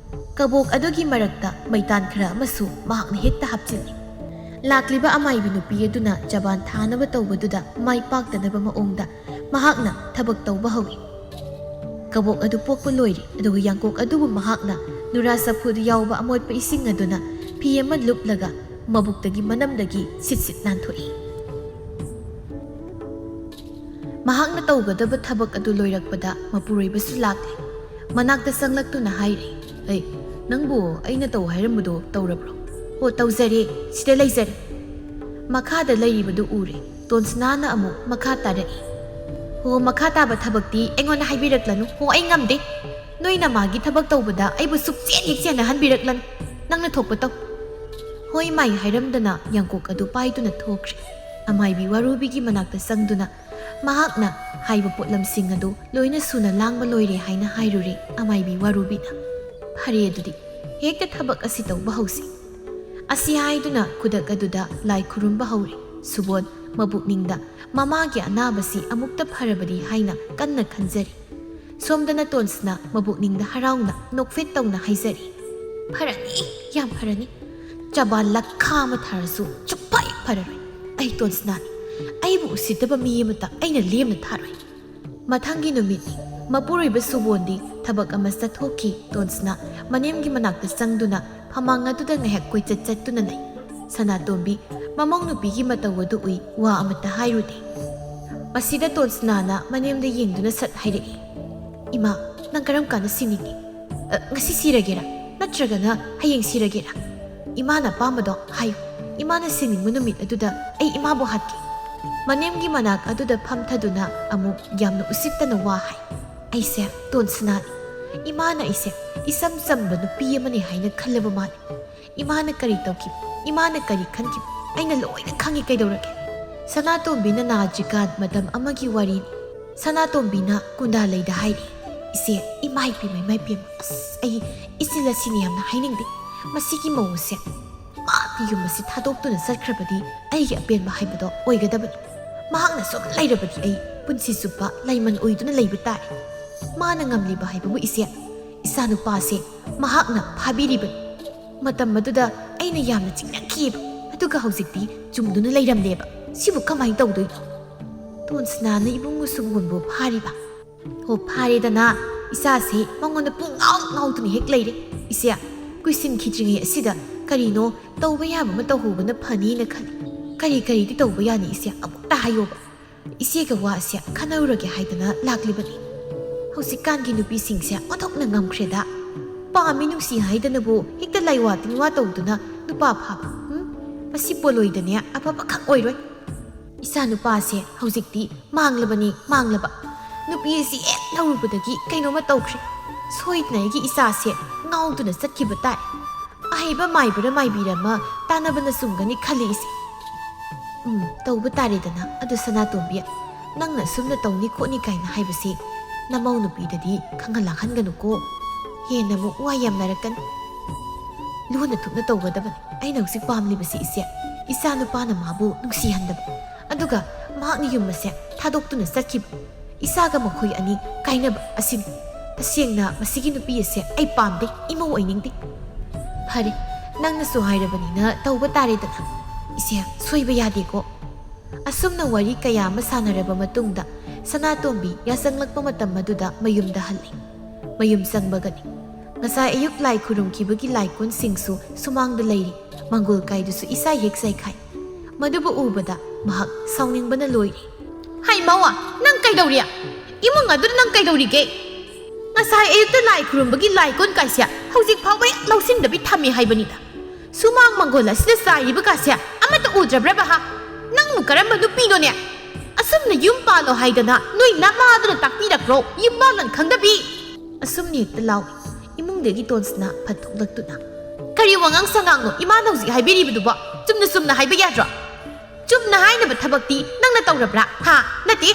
ꯀꯕꯣꯛ ꯑꯗꯨꯒꯤ ꯃꯔꯛꯇ ꯃꯩꯇꯥꯟ ꯈꯔ ꯑꯃꯁꯨ ꯃꯍꯥꯛꯅ ꯍꯦꯛꯇ ꯍꯥꯞꯆꯤꯜꯂꯤ꯫ ꯂꯥꯛꯂꯤꯕ ꯑꯃꯥꯏꯕꯤ ꯅꯨꯄꯤ ꯑꯗꯨꯅ ꯆꯕꯥꯟ ꯊꯥꯅꯕ ꯇꯧꯕꯗꯨꯗ ꯃꯥꯏ ꯄꯥꯛꯇꯅꯕ ꯃꯑꯣꯡꯗ ꯃꯍꯥꯛꯅ ꯊꯕꯛ ꯇꯧꯕ ꯍꯧꯏ꯫ ꯀꯕꯣꯛ ꯑꯗꯨ ꯄꯣꯛꯄ ꯂꯣꯏꯔꯦ, ꯑꯗꯨꯒ ꯌꯥꯡꯀꯣꯛ ꯑꯗꯨꯕꯨ ꯃꯍꯥꯛꯅ ꯅꯨꯔꯥ ꯆꯐꯨꯗ ꯌꯥꯎꯕ ꯑꯃꯣꯠꯄ ꯏꯁꯤꯡ ꯑꯗꯨꯅ ꯐꯤ ꯑꯃ ꯂꯨꯞꯂꯒ ꯃꯕꯨꯛꯇꯒꯤ ꯃꯅꯝꯗꯒꯤ ꯁꯤꯠ ꯁꯤꯠ ꯅꯥꯟꯊꯣꯛꯏ꯫ ꯃꯍꯥꯛꯅ ꯇꯧꯒꯗꯕ ꯊꯕꯛ ꯑꯗꯨ ꯂꯣꯏꯔꯛꯄꯗ ꯃꯄꯨꯔꯣꯏꯕꯁꯨ ꯂꯥꯛꯂꯦ꯫ ꯃꯅꯥꯛꯇ ꯆꯪꯂꯛꯇꯨꯅ ꯍꯥꯏꯔꯦ, "ꯑꯩ, ꯅꯪꯕꯨ ꯑꯩꯅ ꯇꯧ ꯍꯥꯏꯔꯝꯕꯗꯣ ꯇꯧꯔꯕ꯭ꯔꯣ?" "ꯑꯣ, ꯇꯧꯖꯔꯦ꯫ ꯁꯤꯗ ꯂꯩꯖꯔꯦ"꯫ ꯃꯈꯥꯗ ꯂꯩꯔꯤꯕꯗꯨ ꯎꯔꯦ꯫ ꯇꯣꯟꯁꯅꯥꯅ ꯑꯃꯨꯛ ꯃꯈꯥ ꯇꯥꯔꯛꯏ, "ꯍꯣ, ꯃꯈꯥ ꯇꯥꯕ ꯊꯕꯛꯇꯤ ꯑꯩꯉꯣꯟꯗ ꯍꯥꯏꯕꯤꯔꯛꯂꯅꯨ꯫ ꯍꯣ, ꯑꯩ ꯉꯝꯗꯦ꯫ ꯅꯣꯏ ꯅꯃꯥꯒꯤ ꯊꯕꯛ ꯇꯧꯕꯗ ꯑꯩꯕꯨ ꯁꯨꯛꯆꯦꯟ ꯍꯦꯛ ꯆꯦꯟꯅꯍꯟꯕꯤꯔꯛꯂꯅꯨ꯫ ꯅꯪꯅ ꯊꯣꯛꯄ ꯇꯧ"꯫ ꯍꯣꯏ ꯃꯥꯏ ꯍꯥꯏꯔꯝꯗꯅ ꯌꯥꯡꯀꯣꯛ ꯑꯗꯨ ꯄꯥꯏꯗꯨꯅ ꯊꯣꯛꯈ꯭ꯔꯦ꯫ ꯑꯃꯥꯏꯕꯤ ꯋꯥꯔꯨꯕꯤꯒꯤ ꯃꯅꯥꯛꯇ ꯆꯪꯗꯨꯅ ꯃꯍꯥꯛꯅ ꯍꯥꯏꯕ ꯄꯣꯠꯂꯝꯁꯤꯡ ꯑꯗꯨ ꯂꯣꯏꯅ ꯁꯨꯅ ꯂꯥꯡꯕ ꯂꯣꯏꯔꯦ ꯍꯥꯏꯅ ꯍꯥꯏꯔꯨꯔꯦ ꯑꯃꯥꯏꯕꯤ ꯋꯥꯔꯨꯕꯤꯅ꯫ "ꯐꯔꯦ, ꯑꯗꯨꯗꯤ ꯍꯦꯛꯇ ꯊꯕꯛ ꯑꯁꯤ ꯇꯧꯕ ꯍꯧꯁꯤ"꯫ ꯑꯁꯤ ꯍꯥꯏꯗꯨꯅ ꯈꯨꯗꯛ ꯑꯗꯨꯗ ꯂꯥꯏ ꯈꯨꯔꯨꯝꯕ ꯍꯧꯔꯦ꯫ ꯁꯨꯕꯣꯟ ꯃꯄꯨꯛꯅꯤꯡꯗ ꯃꯃꯥꯒꯤ ꯑꯅꯥꯕꯁꯤ ꯑꯃꯨꯛꯇ ꯐꯔꯕꯗꯤ ꯍꯥꯏꯅ ꯀꯟꯅ ꯈꯟꯖꯔꯤ꯫ ꯁꯣꯝꯗꯅ ꯇꯣꯟꯁꯅꯥ ꯃꯕꯨꯛꯅꯤꯡꯗ ꯍꯔꯥꯎꯅ ꯅꯣꯛꯐꯦꯠ ꯇꯧꯅ ꯍꯥꯏꯖꯔꯤ, "ꯐꯔꯅꯤ, ꯌꯥꯝ ꯐꯔꯅꯤ꯫ ꯆꯕꯥ ꯂꯈꯥ ꯑꯃ ꯊꯥꯔꯁꯨ ꯁꯨꯛꯐ ꯍꯦꯛ ꯐꯔꯔꯣꯏ꯫ ꯑꯩ ꯇꯣꯟꯁꯅꯥꯅꯤ꯫ ꯑꯩꯕꯨ ꯎꯁꯤꯠꯇꯕ ꯃꯤ ꯑꯃꯇ ꯑꯩꯅ ꯂꯦꯝꯅ ꯊꯥꯔꯣꯏ"꯫ ꯃꯊꯪꯒꯤ ꯅꯨꯃꯤꯠꯅꯤ꯫ ꯃꯄꯨꯔꯣꯏꯕ ꯁꯨꯕꯣꯟꯗꯤ ꯊꯕꯛ ꯑꯃ ꯆꯠꯊꯣꯛꯈꯤ꯫ ꯇꯣꯟꯁꯅꯥ ꯃꯅꯦꯝꯒꯤ ꯃꯅꯥꯛꯇ ꯆꯪꯗꯨꯅ ꯐꯃꯥꯡ ꯑꯗꯨꯗ ꯉꯥꯏꯍꯥꯛ ꯀꯣꯏꯆꯠ ꯆꯠꯇꯨꯅ ꯂꯩ꯫ ꯁꯅꯥꯇꯣꯝꯕꯤ ꯃꯃꯧ ꯅꯨꯄꯤꯒꯤ ꯃꯇꯧ ꯑꯗꯨ ꯎꯏ, ꯋꯥ ꯑꯃꯠꯇ ꯍꯥꯏꯔꯨꯗꯦ꯫ ꯃꯁꯤꯗ ꯇꯣꯟꯁꯅꯥꯅ ꯃꯅꯦꯝꯗ ꯌꯦꯡꯗꯨꯅ ꯁꯠ ꯍꯥꯏꯔꯛꯏ, "ꯏꯃꯥ, ꯅꯪ ꯀꯔꯝ ꯀꯥꯟꯗ ꯁꯤꯅꯤꯡꯉꯤ? ꯑ, ꯉꯁꯤ ꯁꯤꯔꯒꯦꯔꯥ? ꯅꯠꯇ꯭ꯔꯒꯅ ꯍꯌꯦꯡ ꯁꯤꯔꯒꯦꯔꯥ? ꯏꯃꯥꯅ ꯑꯄꯥꯝꯕꯗꯣ ꯍꯥꯏꯌꯨ꯫ ꯏꯃꯥꯅ ꯁꯤꯅꯤꯡꯕ ꯅꯨꯃꯤꯠ ꯑꯗꯨꯗ ꯑꯩ ꯏꯃꯥꯕꯨ ꯍꯥꯠꯀꯦ"꯫ ꯃꯅꯦꯝꯒꯤ ꯃꯅꯥꯛ ꯑꯗꯨꯗ ꯐꯝꯊꯗꯨꯅ ꯑꯃꯨꯛ ꯌꯥꯝꯅ ꯎꯁꯤꯠꯇꯅ ꯋꯥ ꯍꯥꯏ, "ꯑꯩꯁꯦ ꯇꯣꯟꯁꯅꯥꯅꯤ꯫ ꯏꯃꯥꯅ ꯑꯩꯁꯦ ꯏꯆꯝ ꯆꯝꯕ ꯅꯨꯄꯤ ꯑꯃꯅꯤ ꯍꯥꯏꯅ ꯈꯜꯂꯕ ꯃꯥꯜꯂꯤ꯫ ꯏꯃꯥꯅ ꯀꯔꯤ ꯇꯧꯈꯤꯕ, ꯏꯃꯥꯅ ꯀꯔꯤ ꯈꯟꯈꯤꯕ, ꯑꯩꯅ ꯂꯣꯏꯅ ꯈꯪꯉꯤ꯫ ꯀꯩꯗꯧꯔꯒꯦ?" ꯁꯅꯥꯇꯣꯝꯕꯤꯅ ꯅꯥꯗ꯭ꯔꯤꯀꯥꯟ ꯃꯇꯝ ꯑꯃꯒꯤ ꯋꯥꯔꯤꯅꯤ꯫ ꯁꯅꯥꯇꯣꯝꯕꯤꯅ ꯀꯨꯟꯗꯥꯂꯩꯗ ꯍꯥꯏꯔꯤ, "ꯏꯆꯦ, ꯏꯃꯥꯏ ꯄꯦꯝꯃ, ꯏꯃꯥꯏ ꯄꯦꯝꯃ, ꯑꯁ, ꯑꯩ ꯏꯆꯤꯜ ꯑꯁꯤꯅꯤ ꯌꯥꯝꯅ ꯍꯥꯏꯅꯤꯡꯗꯦ꯫ ꯃꯁꯤꯒꯤ ꯃꯧ ꯑꯁꯦ ꯃꯍꯥꯛꯀꯤ ꯌꯨꯝ ꯑꯁꯤ ꯊꯥꯗꯣꯛꯇꯨꯅ ꯆꯠꯈ꯭ꯔꯕꯗꯤ ꯑꯩꯒꯤ ꯑꯄꯦꯟꯕ ꯍꯥꯏꯕꯗꯣ ꯑꯣꯏꯒꯗꯕꯅꯤ꯫ ꯃꯍꯥꯛꯅ ꯁꯨꯝ ꯂꯩꯔꯕꯗꯤ ꯑꯩ ꯄꯨꯟꯁꯤ ꯆꯨꯞꯄ ꯂꯥꯏꯃꯟ ꯑꯣꯏꯗꯨꯅ ꯂꯩꯕ ꯇꯥꯔꯦ꯫ ꯃꯥꯅ ꯉꯝꯂꯤꯕ ꯍꯥꯏꯕꯕꯨ ꯏꯆꯦ, ꯏꯆꯥꯅꯨꯄꯥꯁꯦ ꯃꯍꯥꯛꯅ ꯐꯥꯕꯤꯔꯤꯕꯅꯤ꯫ ꯃꯇꯝ ꯑꯗꯨꯗ ꯑꯩꯅ ꯌꯥꯝꯅ ꯆꯤꯡꯅꯈꯤꯑꯕ, ꯑꯗꯨꯒ ꯍꯧꯖꯤꯛꯇꯤ ꯆꯨꯝꯗꯨꯅ ꯂꯩꯔꯝꯂꯦꯕ꯫ ꯁꯤꯕꯨ ꯀꯃꯥꯏꯅ ꯇꯧꯗꯣꯏꯅꯣ?" ꯇꯣꯟꯁꯅꯥꯅ ꯏꯕꯨꯡ ꯃꯨꯁꯨꯕꯣꯟꯕꯨ ꯐꯥꯔꯤꯕ꯫ "ꯍꯣ, ꯐꯥꯔꯦꯗꯅ, ꯏꯆꯥꯁꯤ ꯃꯉꯣꯟꯗ ꯄꯨꯡ ꯉꯥꯎ ꯉꯥꯎꯗꯨꯅ ꯍꯦꯛ ꯂꯩꯔꯦ꯫ ꯏꯆꯦ, ꯀꯨꯏꯁꯤꯟꯈꯤꯗ꯭ꯔꯤꯉꯩ ꯑꯁꯤꯗ ꯀꯔꯤꯅꯣ ꯇꯧꯕ ꯌꯥꯕ ꯑꯃ ꯇꯧꯍꯧꯕꯅ ꯐꯅꯤꯅ ꯈꯜꯂꯤ꯫ ꯀꯔꯤ ꯀꯔꯤꯗꯤ ꯇꯧꯕ ꯌꯥꯅꯤ ꯏꯆꯦ? ꯑꯃꯨꯛꯇ ꯍꯥꯏꯌꯣꯕ꯫ ꯏꯆꯦꯒ ꯋꯥ ꯑꯁꯦ ꯈꯟꯅꯔꯨꯔꯒꯦ ꯍꯥꯏꯗꯅ ꯂꯥꯛꯂꯤꯕꯅꯤ꯫ ꯍꯧꯖꯤꯛꯀꯥꯟꯒꯤ ꯅꯨꯄꯤꯁꯤꯡꯁꯦ ꯑꯣꯟꯊꯣꯛꯅ ꯉꯝꯈ꯭ꯔꯦꯗ꯫ ꯄꯥꯝꯃꯤ ꯅꯨꯡꯁꯤ ꯍꯥꯏꯗꯅꯕꯨ ꯍꯦꯛꯇ ꯂꯥꯏꯋꯥ ꯇꯤꯟꯋꯥ ꯇꯧꯗꯨꯅ ꯅꯨꯄꯥ ꯐꯥꯕ꯫ ꯎꯝ? ꯃꯁꯤ ꯄꯣꯂꯣꯏꯗꯅꯦ ꯑꯐꯕ ꯈꯛ ꯑꯣꯏꯔꯣꯏ꯫ ꯏꯆꯥ ꯅꯨꯄꯥꯁꯦ ꯍꯧꯖꯤꯛꯇꯤ ꯃꯥꯡꯂꯕꯅꯤ, ꯃꯥꯡꯂꯕ꯫ ꯅꯨꯄꯤ ꯑꯁꯤ ꯍꯦꯛ ꯂꯧꯔꯨꯕꯗꯒꯤ ꯀꯩꯅꯣꯝꯃ ꯇꯧꯈ꯭ꯔꯦ꯫ ꯁꯣꯏꯗꯅ ꯑꯩꯒꯤ ꯏꯆꯥꯁꯦ ꯉꯥꯎꯗꯨꯅ ꯆꯠꯈꯤꯕ ꯇꯥꯏ꯫ ꯑꯍꯩꯕ ꯃꯥꯏꯕꯔ ꯃꯥꯏꯕꯤꯔ ꯑꯃ ꯇꯥꯟꯅꯕꯅ ꯆꯨꯝꯒꯅꯤ ꯈꯜꯂꯤ ꯏꯆꯦ꯫ ꯎꯝ, ꯇꯧꯕ ꯇꯥꯔꯦꯗꯅ꯫ ꯑꯗꯨ ꯁꯅꯥꯇꯣꯝꯕꯤ, ꯅꯪꯅ ꯁꯨꯝꯅ ꯇꯧꯅꯤ ꯈꯣꯠꯅꯤ ꯀꯥꯏꯅ ꯍꯥꯏꯕꯁꯤ ꯅꯃꯧ ꯅꯨꯄꯤꯗꯗꯤ ꯈꯪꯍꯜꯂꯥꯛꯍꯟꯒꯅꯨꯀꯣ꯫ ꯍꯦꯟꯅ ꯑꯃꯨꯛ ꯋꯥ ꯌꯥꯝꯅꯔꯛꯀꯅꯤ꯫ ꯂꯣꯟꯅ ꯊꯨꯞꯅ ꯇꯧꯒꯗꯕꯅꯤ꯫ ꯑꯩꯅ ꯍꯧꯖꯤꯛ ꯄꯥꯝꯂꯤꯕꯁꯤ ꯏꯆꯦ, ꯏꯆꯥ ꯅꯨꯄꯥꯅ ꯃꯥꯕꯨ ꯅꯨꯡꯁꯤꯍꯟꯗꯕ, ꯑꯗꯨꯒ ꯃꯍꯥꯛꯅ ꯌꯨꯝ ꯑꯁꯦ ꯊꯥꯗꯣꯛꯇꯨꯅ ꯆꯠꯈꯤꯕ꯫ ꯏꯁꯥꯒ ꯃꯈꯣꯏ ꯑꯅꯤ ꯀꯥꯏꯅꯕ ꯑꯁꯤꯅꯤ꯫ ꯇꯁꯦꯡꯅ ꯃꯁꯤꯒꯤ ꯅꯨꯄꯤ ꯑꯁꯦ ꯑꯩ ꯄꯥꯝꯗꯦ, ꯏꯃꯧ ꯑꯣꯏꯅꯤꯡꯗꯦ꯫ ꯐꯔꯦ, ꯅꯪꯅꯁꯨ ꯍꯥꯏꯔꯕꯅꯤꯅ ꯇꯧꯕ ꯇꯥꯔꯦꯗꯅ꯫ ꯏꯆꯦ, ꯁꯣꯏꯕ ꯌꯥꯗꯦꯀꯣ꯫ ꯑꯁꯨꯝꯅ ꯋꯥꯔꯤ ꯀꯌꯥ ꯑꯃ ꯁꯥꯟꯅꯔꯕ ꯃꯇꯨꯡꯗ ꯁꯅꯥꯇꯣꯝꯕꯤ ꯌꯥꯆꯪꯂꯛꯄ ꯃꯇꯝ ꯑꯗꯨꯗ ꯃꯌꯨꯝꯗ ꯍꯜꯂꯦ꯫ ꯃꯌꯨꯝ ꯆꯪꯕꯒꯅꯤ ꯉꯁꯥꯏ ꯑꯌꯨꯛ ꯂꯥꯏ ꯈꯨꯔꯨꯝꯈꯤꯕꯒꯤ ꯂꯥꯏꯀꯣꯟꯁꯤꯡꯁꯨ ꯁꯨꯃꯥꯡꯗ ꯂꯩꯔꯤ꯫ ꯃꯪꯒꯣꯜ ꯀꯥꯏꯗꯨꯁꯨ ꯏꯁꯥ ꯍꯦꯛ ꯆꯥꯏꯈꯥꯏ꯫ ꯃꯗꯨꯕꯨ ꯎꯕꯗ ꯃꯍꯥꯛ ꯁꯥꯎꯅꯤꯡꯕꯅ ꯂꯣꯏꯔꯦ꯫ "ꯍꯩ ꯃꯧꯋꯥ, ꯅꯪ ꯀꯩꯗꯧꯔꯤ? ꯏꯃꯨꯡ ꯑꯗꯨꯗ ꯅꯪ ꯀꯩꯗꯧꯔꯤꯒꯦ? ꯉꯁꯥꯏ ꯑꯌꯨꯛꯇ ꯂꯥꯏ ꯈꯨꯔꯨꯝꯕꯒꯤ ꯂꯥꯏꯀꯣꯟ ꯀꯥꯏꯁꯦ ꯍꯧꯖꯤꯛ ꯐꯥꯎꯕ ꯍꯦꯛ ꯂꯧꯁꯤꯟꯗꯕꯤ ꯊꯝꯃꯤ ꯍꯥꯏꯕꯅꯤꯗ꯫ ꯁꯨꯃꯥꯡ ꯃꯪꯒꯣꯜ ꯑꯁꯤꯗ ꯆꯥꯏꯔꯤꯕ ꯀꯥꯁꯦ ꯑꯃꯠꯇ ꯎꯗ꯭ꯔꯕ꯭ꯔꯕ ꯍꯥ? ꯅꯪꯕꯨ ꯀꯔꯝꯕ ꯅꯨꯄꯤꯅꯣꯅꯦ? ꯑꯁꯨꯝꯅ ꯌꯨꯝ ꯄꯥꯜꯂꯣ ꯍꯥꯏꯗꯅ ꯅꯣꯏ ꯅꯃꯥꯗꯨꯅ ꯇꯥꯛꯄꯤꯔꯛꯄ꯭ꯔꯣ? ꯌꯨꯝ ꯄꯥꯜꯂꯟ ꯈꯪꯗꯕꯤ!" ꯑꯁꯨꯝꯅ ꯍꯦꯛꯇ ꯂꯥꯎꯏ꯫ ꯏꯃꯨꯡꯗꯒꯤ ꯇꯣꯟꯁꯅꯥ ꯐꯠ ꯊꯣꯛꯂꯛꯇꯨꯅ, "ꯀꯔꯤ ꯋꯥꯉꯥꯡ ꯁꯉꯥꯡꯅꯣ ꯏꯃꯥꯅ ꯍꯧꯖꯤꯛ ꯍꯥꯏꯕꯤꯔꯤꯕꯗꯨꯕꯣ? ꯆꯨꯝꯅ ꯆꯨꯝꯅ ꯍꯥꯏꯕ ꯌꯥꯗ꯭ꯔꯣ? ꯆꯨꯝꯅ ꯍꯥꯏꯅꯕ ꯊꯕꯛꯇꯤ ꯅꯪꯅ ꯇꯧꯔꯕ꯭ꯔꯥ? ꯍꯥ? ꯅꯠꯇꯦ,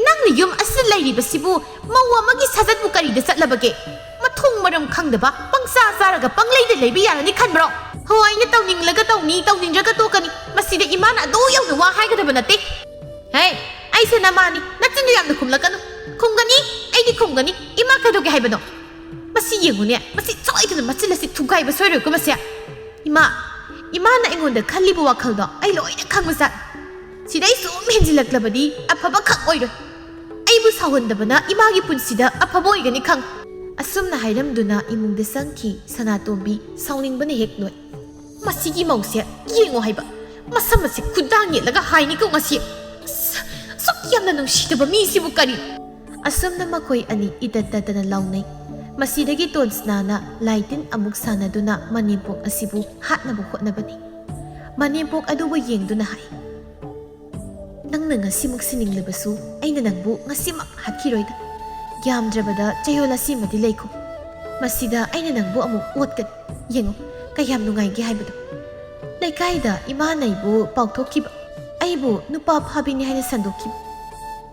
ꯅꯪꯅ ꯌꯨꯝ ꯑꯁꯤꯗ ꯂꯩꯔꯤꯕꯁꯤꯕꯨ ꯃꯧ ꯑꯃꯒꯤ ꯁꯥꯖꯠꯄꯨ ꯀꯔꯤꯗ ꯆꯠꯂꯕꯒꯦ? ꯃꯊꯣꯡ ꯃꯔꯝ ꯈꯪꯗꯕ, ꯄꯪꯆꯥ ꯆꯥꯔꯒ ꯄꯪꯂꯩꯗ ꯂꯩꯕ ꯌꯥꯔꯅꯤ ꯈꯟꯕ꯭ꯔꯣ? ꯍꯣ, ꯑꯩꯅ ꯇꯧꯅꯤꯡꯂꯒ ꯇꯧꯅꯤ, ꯇꯧꯅꯤꯡꯗ꯭ꯔꯒ ꯇꯣꯛꯀꯅꯤ꯫ ꯃꯁꯤꯗ ꯏꯃꯥꯅ ꯑꯗꯨ ꯌꯧꯅ ꯋꯥ ꯍꯥꯏꯒꯗꯕ ꯅꯠꯇꯦ꯫ ꯍꯦ, ꯑꯩꯁꯦ ꯅꯃꯥꯅꯤ, ꯅꯆꯤꯟꯗꯨ ꯌꯥꯝꯅ ꯈꯨꯝꯂꯛꯀꯅꯨ꯫ ꯈꯨꯝꯒꯅꯤ, ꯑꯩꯗꯤ ꯈꯨꯝꯒꯅꯤ꯫ ꯏꯃꯥ ꯀꯩꯗꯧꯒꯦ ꯍꯥꯏꯕꯅꯣ? ꯃꯁꯤ ꯌꯦꯡꯉꯨꯅꯦ, ꯃꯁꯤ ꯁꯣꯏꯗꯅ ꯃꯆꯤꯟ ꯑꯁꯤ ꯊꯨꯒꯥꯏꯕ ꯁꯣꯏꯔꯣꯏꯀꯣ ꯃꯁꯦ꯫ ꯏꯃꯥ, ꯏꯃꯥꯅ ꯑꯩꯉꯣꯟꯗ ꯈꯜꯂꯤꯕ ꯋꯥꯈꯜꯗꯣ ꯑꯩ ꯂꯣꯏꯅ ꯈꯪꯕꯖꯥꯠ꯫ ꯁꯤꯗꯩ ꯁꯨꯝ ꯍꯦꯟꯖꯤꯜꯂꯛꯂꯕꯗꯤ ꯑꯐꯕ ꯈꯛ ꯑꯣꯏꯔꯣꯏ꯫ ꯑꯩꯕꯨ ꯁꯥꯎꯍꯟꯗꯕꯅ ꯏꯃꯥꯒꯤ ꯄꯨꯟꯁꯤꯗ ꯑꯐꯕ ꯑꯣꯏꯒꯅꯤ ꯈꯪ꯫ ꯑꯁꯨꯝꯅ ꯍꯥꯏꯔꯝꯗꯨꯅ ꯏꯃꯨꯡꯗ ꯆꯪꯈꯤ ꯁꯅꯥꯇꯣꯝꯕꯤ, ꯁꯥꯎꯅꯤꯡꯕꯅ ꯍꯦꯛ ꯂꯣꯏ꯫ ꯃꯁꯤꯒꯤ ꯃꯧꯁꯦ ꯌꯦꯡꯉꯣ ꯍꯥꯏꯕ, ꯃꯁꯝ ꯑꯁꯤ ꯈꯨꯗꯥꯡ ꯌꯦꯠꯂꯒ ꯍꯥꯏꯅꯤꯀꯣ ꯉꯁꯤ꯫ ꯑꯁ, ꯑꯁꯨꯛ ꯌꯥꯝꯅ ꯅꯨꯡꯁꯤꯗꯕ ꯃꯤꯁꯤꯕꯨ ꯀꯔꯤ? ꯑꯁꯨꯝꯅ ꯃꯈꯣꯏ ꯑꯅꯤ ꯏꯇꯠ ꯇꯠꯇꯅ ꯂꯥꯎꯅꯩ꯫ ꯃꯁꯤꯗꯒꯤ ꯇꯣꯟꯁꯅꯥꯅ ꯂꯥꯏ ꯇꯤꯟ ꯑꯃꯨꯛ ꯁꯥꯟꯅꯗꯨꯅ ꯃꯅꯦꯝꯄꯣꯛ ꯑꯁꯤꯕꯨ ꯍꯥꯠꯅꯕ ꯍꯣꯠꯅꯕꯅꯤ꯫ ꯃꯅꯦꯝꯄꯣꯛ ꯑꯗꯨꯕꯨ ꯌꯦꯡꯗꯨꯅ ꯍꯥꯏ, "ꯅꯪꯅ ꯉꯁꯤꯃꯛ ꯁꯤꯅꯤꯡꯂꯕꯁꯨ ꯑꯩꯅ ꯅꯪꯕꯨ ꯉꯁꯤꯃꯛ ꯍꯥꯠꯈꯤꯔꯣꯏꯗ꯫ ꯌꯥꯝꯗ꯭ꯔꯕꯗ ꯆꯌꯣꯜ ꯑꯁꯤꯃꯗꯤ ꯂꯩꯈꯣ꯫ ꯃꯁꯤꯗ ꯑꯩꯅ ꯅꯪꯕꯨ ꯑꯃꯨꯛ ꯑꯣꯠꯀꯅꯤ꯫ ꯌꯦꯡꯉꯨ, ꯀꯌꯥꯝ ꯅꯨꯡꯉꯥꯏꯒꯦ ꯍꯥꯏꯕꯗꯣ꯫ ꯂꯩꯀꯥꯏꯗ ꯏꯃꯥꯅ ꯑꯩꯕꯨ ꯄꯥꯎꯊꯣꯛꯈꯤꯕ, ꯑꯩꯕꯨ ꯅꯨꯄꯥ ꯐꯥꯕꯤꯅꯤ ꯍꯥꯏꯅ ꯁꯟꯗꯣꯛꯈꯤꯕ,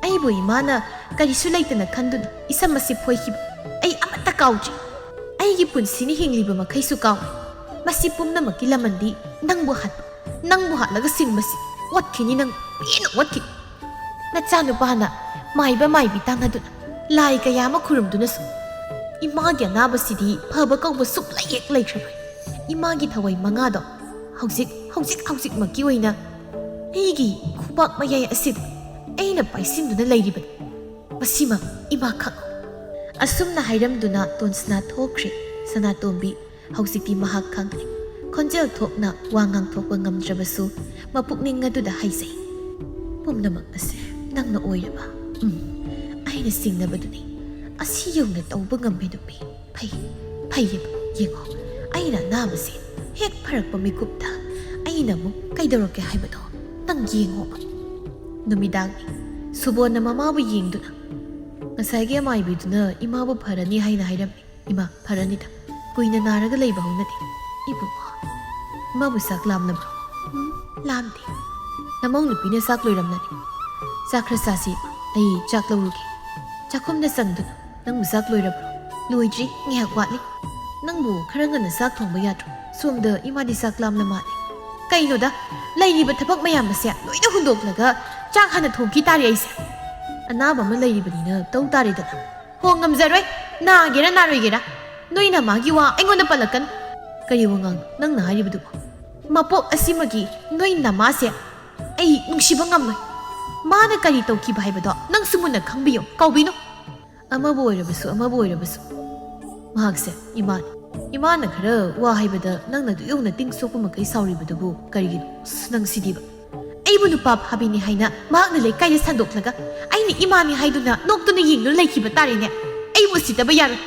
ꯑꯩꯕꯨ ꯏꯃꯥꯅ ꯀꯔꯤꯁꯨ ꯂꯩꯇꯅ ꯈꯟꯗꯨꯅ ꯏꯁꯝ ꯑꯁꯤ ꯐꯣꯏꯈꯤꯕ ꯑꯩ ꯑꯃꯠꯇ ꯀꯥꯎꯗ꯭ꯔꯤ꯫ ꯑꯩꯒꯤ ꯄꯨꯟꯁꯤꯅ ꯍꯤꯡꯂꯤꯕ ꯃꯈꯩꯁꯨ ꯀꯥꯎꯔꯣꯏ꯫ ꯃꯁꯤ ꯄꯨꯝꯅꯃꯛꯀꯤ ꯂꯃꯟꯗꯤ ꯅꯪꯕꯨ ꯍꯥꯠꯄ, ꯅꯪꯕꯨ ꯍꯥꯠꯂꯒ ꯁꯤꯡꯕꯁꯤ꯫ ꯑꯣꯠꯈꯤꯅꯤ ꯅꯪ, ꯄꯦꯟꯅ ꯑꯣꯠꯈꯤꯅꯤ꯫" ꯅꯆꯥꯅꯨꯄꯥꯅ ꯃꯥꯏꯕ ꯃꯥꯏꯕꯤ ꯇꯥꯟꯅꯗꯨꯅ, ꯂꯥꯏ ꯀꯌꯥ ꯑꯃ ꯈꯨꯔꯨꯝꯗꯨꯅꯁꯨ ꯏꯃꯥꯒꯤ ꯑꯅꯥꯕꯁꯤꯗꯤ ꯐꯕ ꯀꯧꯕ ꯁꯨꯛꯂꯩ ꯍꯦꯛ ꯂꯩꯇ꯭ꯔꯕ꯭ꯔꯥ? ꯏꯃꯥꯒꯤ ꯊꯋꯥꯏ ꯃꯉꯥꯗꯣ ꯍꯧꯖꯤꯛ, ꯍꯧꯖꯤꯛ, ꯍꯧꯖꯤꯛꯃꯛꯀꯤ ꯑꯣꯏꯅ ꯑꯩꯒꯤ ꯈꯨꯕꯥꯛ ꯃꯌꯥꯏ ꯑꯁꯤꯗ ꯑꯩꯅ ꯄꯥꯏꯁꯤꯟꯗꯨꯅ ꯂꯩꯔꯤꯕꯅꯤ꯫ ꯃꯁꯤꯃ ꯏꯃꯥ ꯈꯪꯉꯨ꯫ ꯑꯁꯨꯝꯅ ꯍꯥꯏꯔꯝꯗꯨꯅ ꯇꯣꯟꯁꯅꯥ ꯊꯣꯛꯈ꯭ꯔꯦ꯫ ꯁꯅꯥꯇꯣꯝꯕꯤ ꯍꯧꯖꯤꯛꯇꯤ ꯃꯍꯥꯛ ꯈꯪꯂꯦ꯫ ꯈꯣꯟꯖꯦꯜ ꯊꯣꯛꯅ ꯋꯥ ꯉꯥꯡꯊꯣꯛꯄ ꯉꯝꯗ꯭ꯔꯕꯁꯨ, ꯃꯄꯨꯛꯅꯤꯡ ꯑꯗꯨꯗ ꯍꯥꯏꯖꯩ, "ꯄꯨꯝꯅꯃꯛ ꯑꯁꯦ ꯅꯪꯅ ꯑꯣꯏꯔꯕ꯫ ꯎꯝ, ꯑꯩꯅ ꯁꯤꯡꯅꯕꯗꯨꯅꯤ꯫ ꯑꯁꯤ ꯌꯧꯅ ꯇꯧꯕ ꯉꯝꯃꯦ, ꯅꯨꯄꯤ꯫ ꯐꯩ, ꯐꯩꯌꯦꯕ꯫ ꯌꯦꯡꯉꯣ, ꯑꯩꯅ ꯑꯅꯥꯕꯁꯦ ꯍꯦꯛ ꯐꯔꯛꯄ ꯃꯤꯀꯨꯞꯇ ꯑꯩꯅ ꯑꯃꯨꯛ ꯀꯩꯗꯧꯔꯛꯀꯦ ꯍꯥꯏꯕꯗꯣ ꯅꯪ ꯌꯦꯡꯉꯣꯕ꯫" ꯅꯨꯃꯤꯗꯥꯡꯅꯤ꯫ ꯁꯨꯕꯣꯟꯅ ꯃꯃꯥꯕꯨ ꯌꯦꯡꯗꯨꯅ, "ꯉꯁꯥꯏꯒꯤ ꯑꯃꯥꯏꯕꯤꯗꯨꯅ ꯏꯃꯥꯕꯨ ꯐꯔꯅꯤ ꯍꯥꯏꯅ ꯍꯥꯏꯔꯝꯃꯤ꯫ ꯏꯃꯥ, ꯐꯔꯅꯤꯗ꯫ ꯀꯨꯏꯅ ꯅꯥꯔꯒ ꯂꯩꯕ ꯍꯧꯅꯗꯦ꯫ ꯏꯕꯨꯡꯉꯣ, ꯏꯃꯥꯕꯨ ꯆꯥꯛ ꯂꯥꯝꯂꯕ꯭ꯔꯣ?" "ꯎꯝ, ꯂꯥꯝꯗꯦ꯫ ꯅꯃꯧ ꯅꯨꯄꯤꯅ ꯆꯥꯛ ꯂꯣꯏꯔꯝꯂꯅꯤ꯫ ꯆꯥꯛ ꯈꯔ ꯆꯥꯁꯤ꯫ ꯑꯩ ꯆꯥꯛ ꯂꯧꯔꯨꯒꯦ꯫" ꯆꯥꯛꯈꯨꯝꯗ ꯆꯪꯗꯨꯅ, "ꯅꯪꯕꯨ ꯆꯥꯛ ꯂꯣꯏꯔꯕ꯭ꯔꯣ?" "ꯂꯣꯏꯗ꯭ꯔꯤ, ꯉꯥꯏꯍꯥꯛ ꯋꯥꯠꯂꯤ꯫" "ꯅꯪꯕꯨ ꯈꯔ ꯉꯟꯅ ꯆꯥꯛ ꯊꯣꯡꯕ ꯌꯥꯗ꯭ꯔꯣ? ꯁꯣꯝꯗ ꯏꯃꯥꯗꯤ ꯆꯥꯛ ꯂꯥꯝꯂ ꯃꯥꯜꯂꯦ꯫" "ꯀꯩꯅꯣꯗ, ꯂꯩꯔꯤꯕ ꯊꯕꯛ ꯃꯌꯥꯝ ꯑꯁꯦ ꯂꯣꯏꯅ ꯍꯨꯟꯗꯣꯛꯂꯒ ꯆꯥꯛ ꯍꯥꯟꯅ ꯊꯣꯡꯈꯤ ꯇꯥꯔꯦ ꯑꯩꯁꯦ꯫ ꯑꯅꯥꯕ ꯑꯃ ꯂꯩꯔꯤꯕꯅꯤꯅ ꯇꯧ ꯇꯥꯔꯦꯗꯅ꯫" "ꯍꯣ, ꯉꯝꯖꯔꯣꯏ꯫ ꯅꯥꯒꯦꯔꯥ ꯅꯥꯔꯣꯏꯒꯦꯔꯥ, ꯅꯣꯏ ꯅꯃꯥꯒꯤ ꯋꯥ ꯑꯩꯉꯣꯟꯗ ꯄꯜꯂꯛꯀꯅꯨ꯫" "ꯀꯔꯤ ꯋꯥꯉꯥꯡ ꯅꯪꯅ ꯍꯥꯏꯔꯤꯕꯗꯨꯕꯣ?" "ꯃꯄꯣꯛ ꯑꯁꯤꯃꯒꯤ ꯅꯣꯏ ꯅꯃꯥꯁꯦ ꯑꯩ ꯅꯨꯡꯁꯤꯕ ꯉꯝꯂꯣꯏ꯫ ꯃꯥꯅ ꯀꯔꯤ ꯇꯧꯈꯤꯕ ꯍꯥꯏꯕꯗꯣ ꯅꯪꯁꯨ ꯃꯨꯟꯅ ꯈꯪꯕꯤꯌꯨ, ꯀꯥꯎꯕꯤꯅꯨ꯫" "ꯑꯃꯕꯨ ꯑꯣꯏꯔꯕꯁꯨ, ꯑꯃꯕꯨ ꯑꯣꯏꯔꯕꯁꯨ, ꯃꯍꯥꯛꯁꯦ ꯏꯃꯥꯅꯤ꯫ ꯏꯃꯥꯅ ꯈꯔ ꯋꯥ ꯍꯥꯏꯕꯗ ꯅꯪꯅ ꯑꯗꯨ ꯌꯧꯅ ꯇꯤꯡ ꯁꯣꯛꯄ ꯃꯈꯩ ꯁꯥꯎꯔꯤꯕꯗꯨꯕꯨ ꯀꯔꯤꯒꯤꯅꯣ? ꯑꯁ, ꯅꯪ ꯁꯤꯗꯤꯕ꯫ ꯑꯩꯕꯨ ꯅꯨꯄꯥ ꯐꯥꯕꯤꯅꯤ ꯍꯥꯏꯅ ꯃꯍꯥꯛꯅ ꯂꯩꯀꯥꯏꯗ ꯁꯟꯗꯣꯛꯂꯒ ꯑꯩꯅ ꯏꯃꯥꯅꯤ ꯍꯥꯏꯗꯨꯅ ꯅꯣꯛꯇꯨꯅ ꯌꯦꯡꯗꯨꯅ ꯂꯩꯈꯤꯕ ꯇꯥꯔꯦꯅꯦ꯫ ꯑꯩꯕꯨ ꯎꯁꯤꯠꯇꯕ ꯌꯥꯔꯣꯏ꯫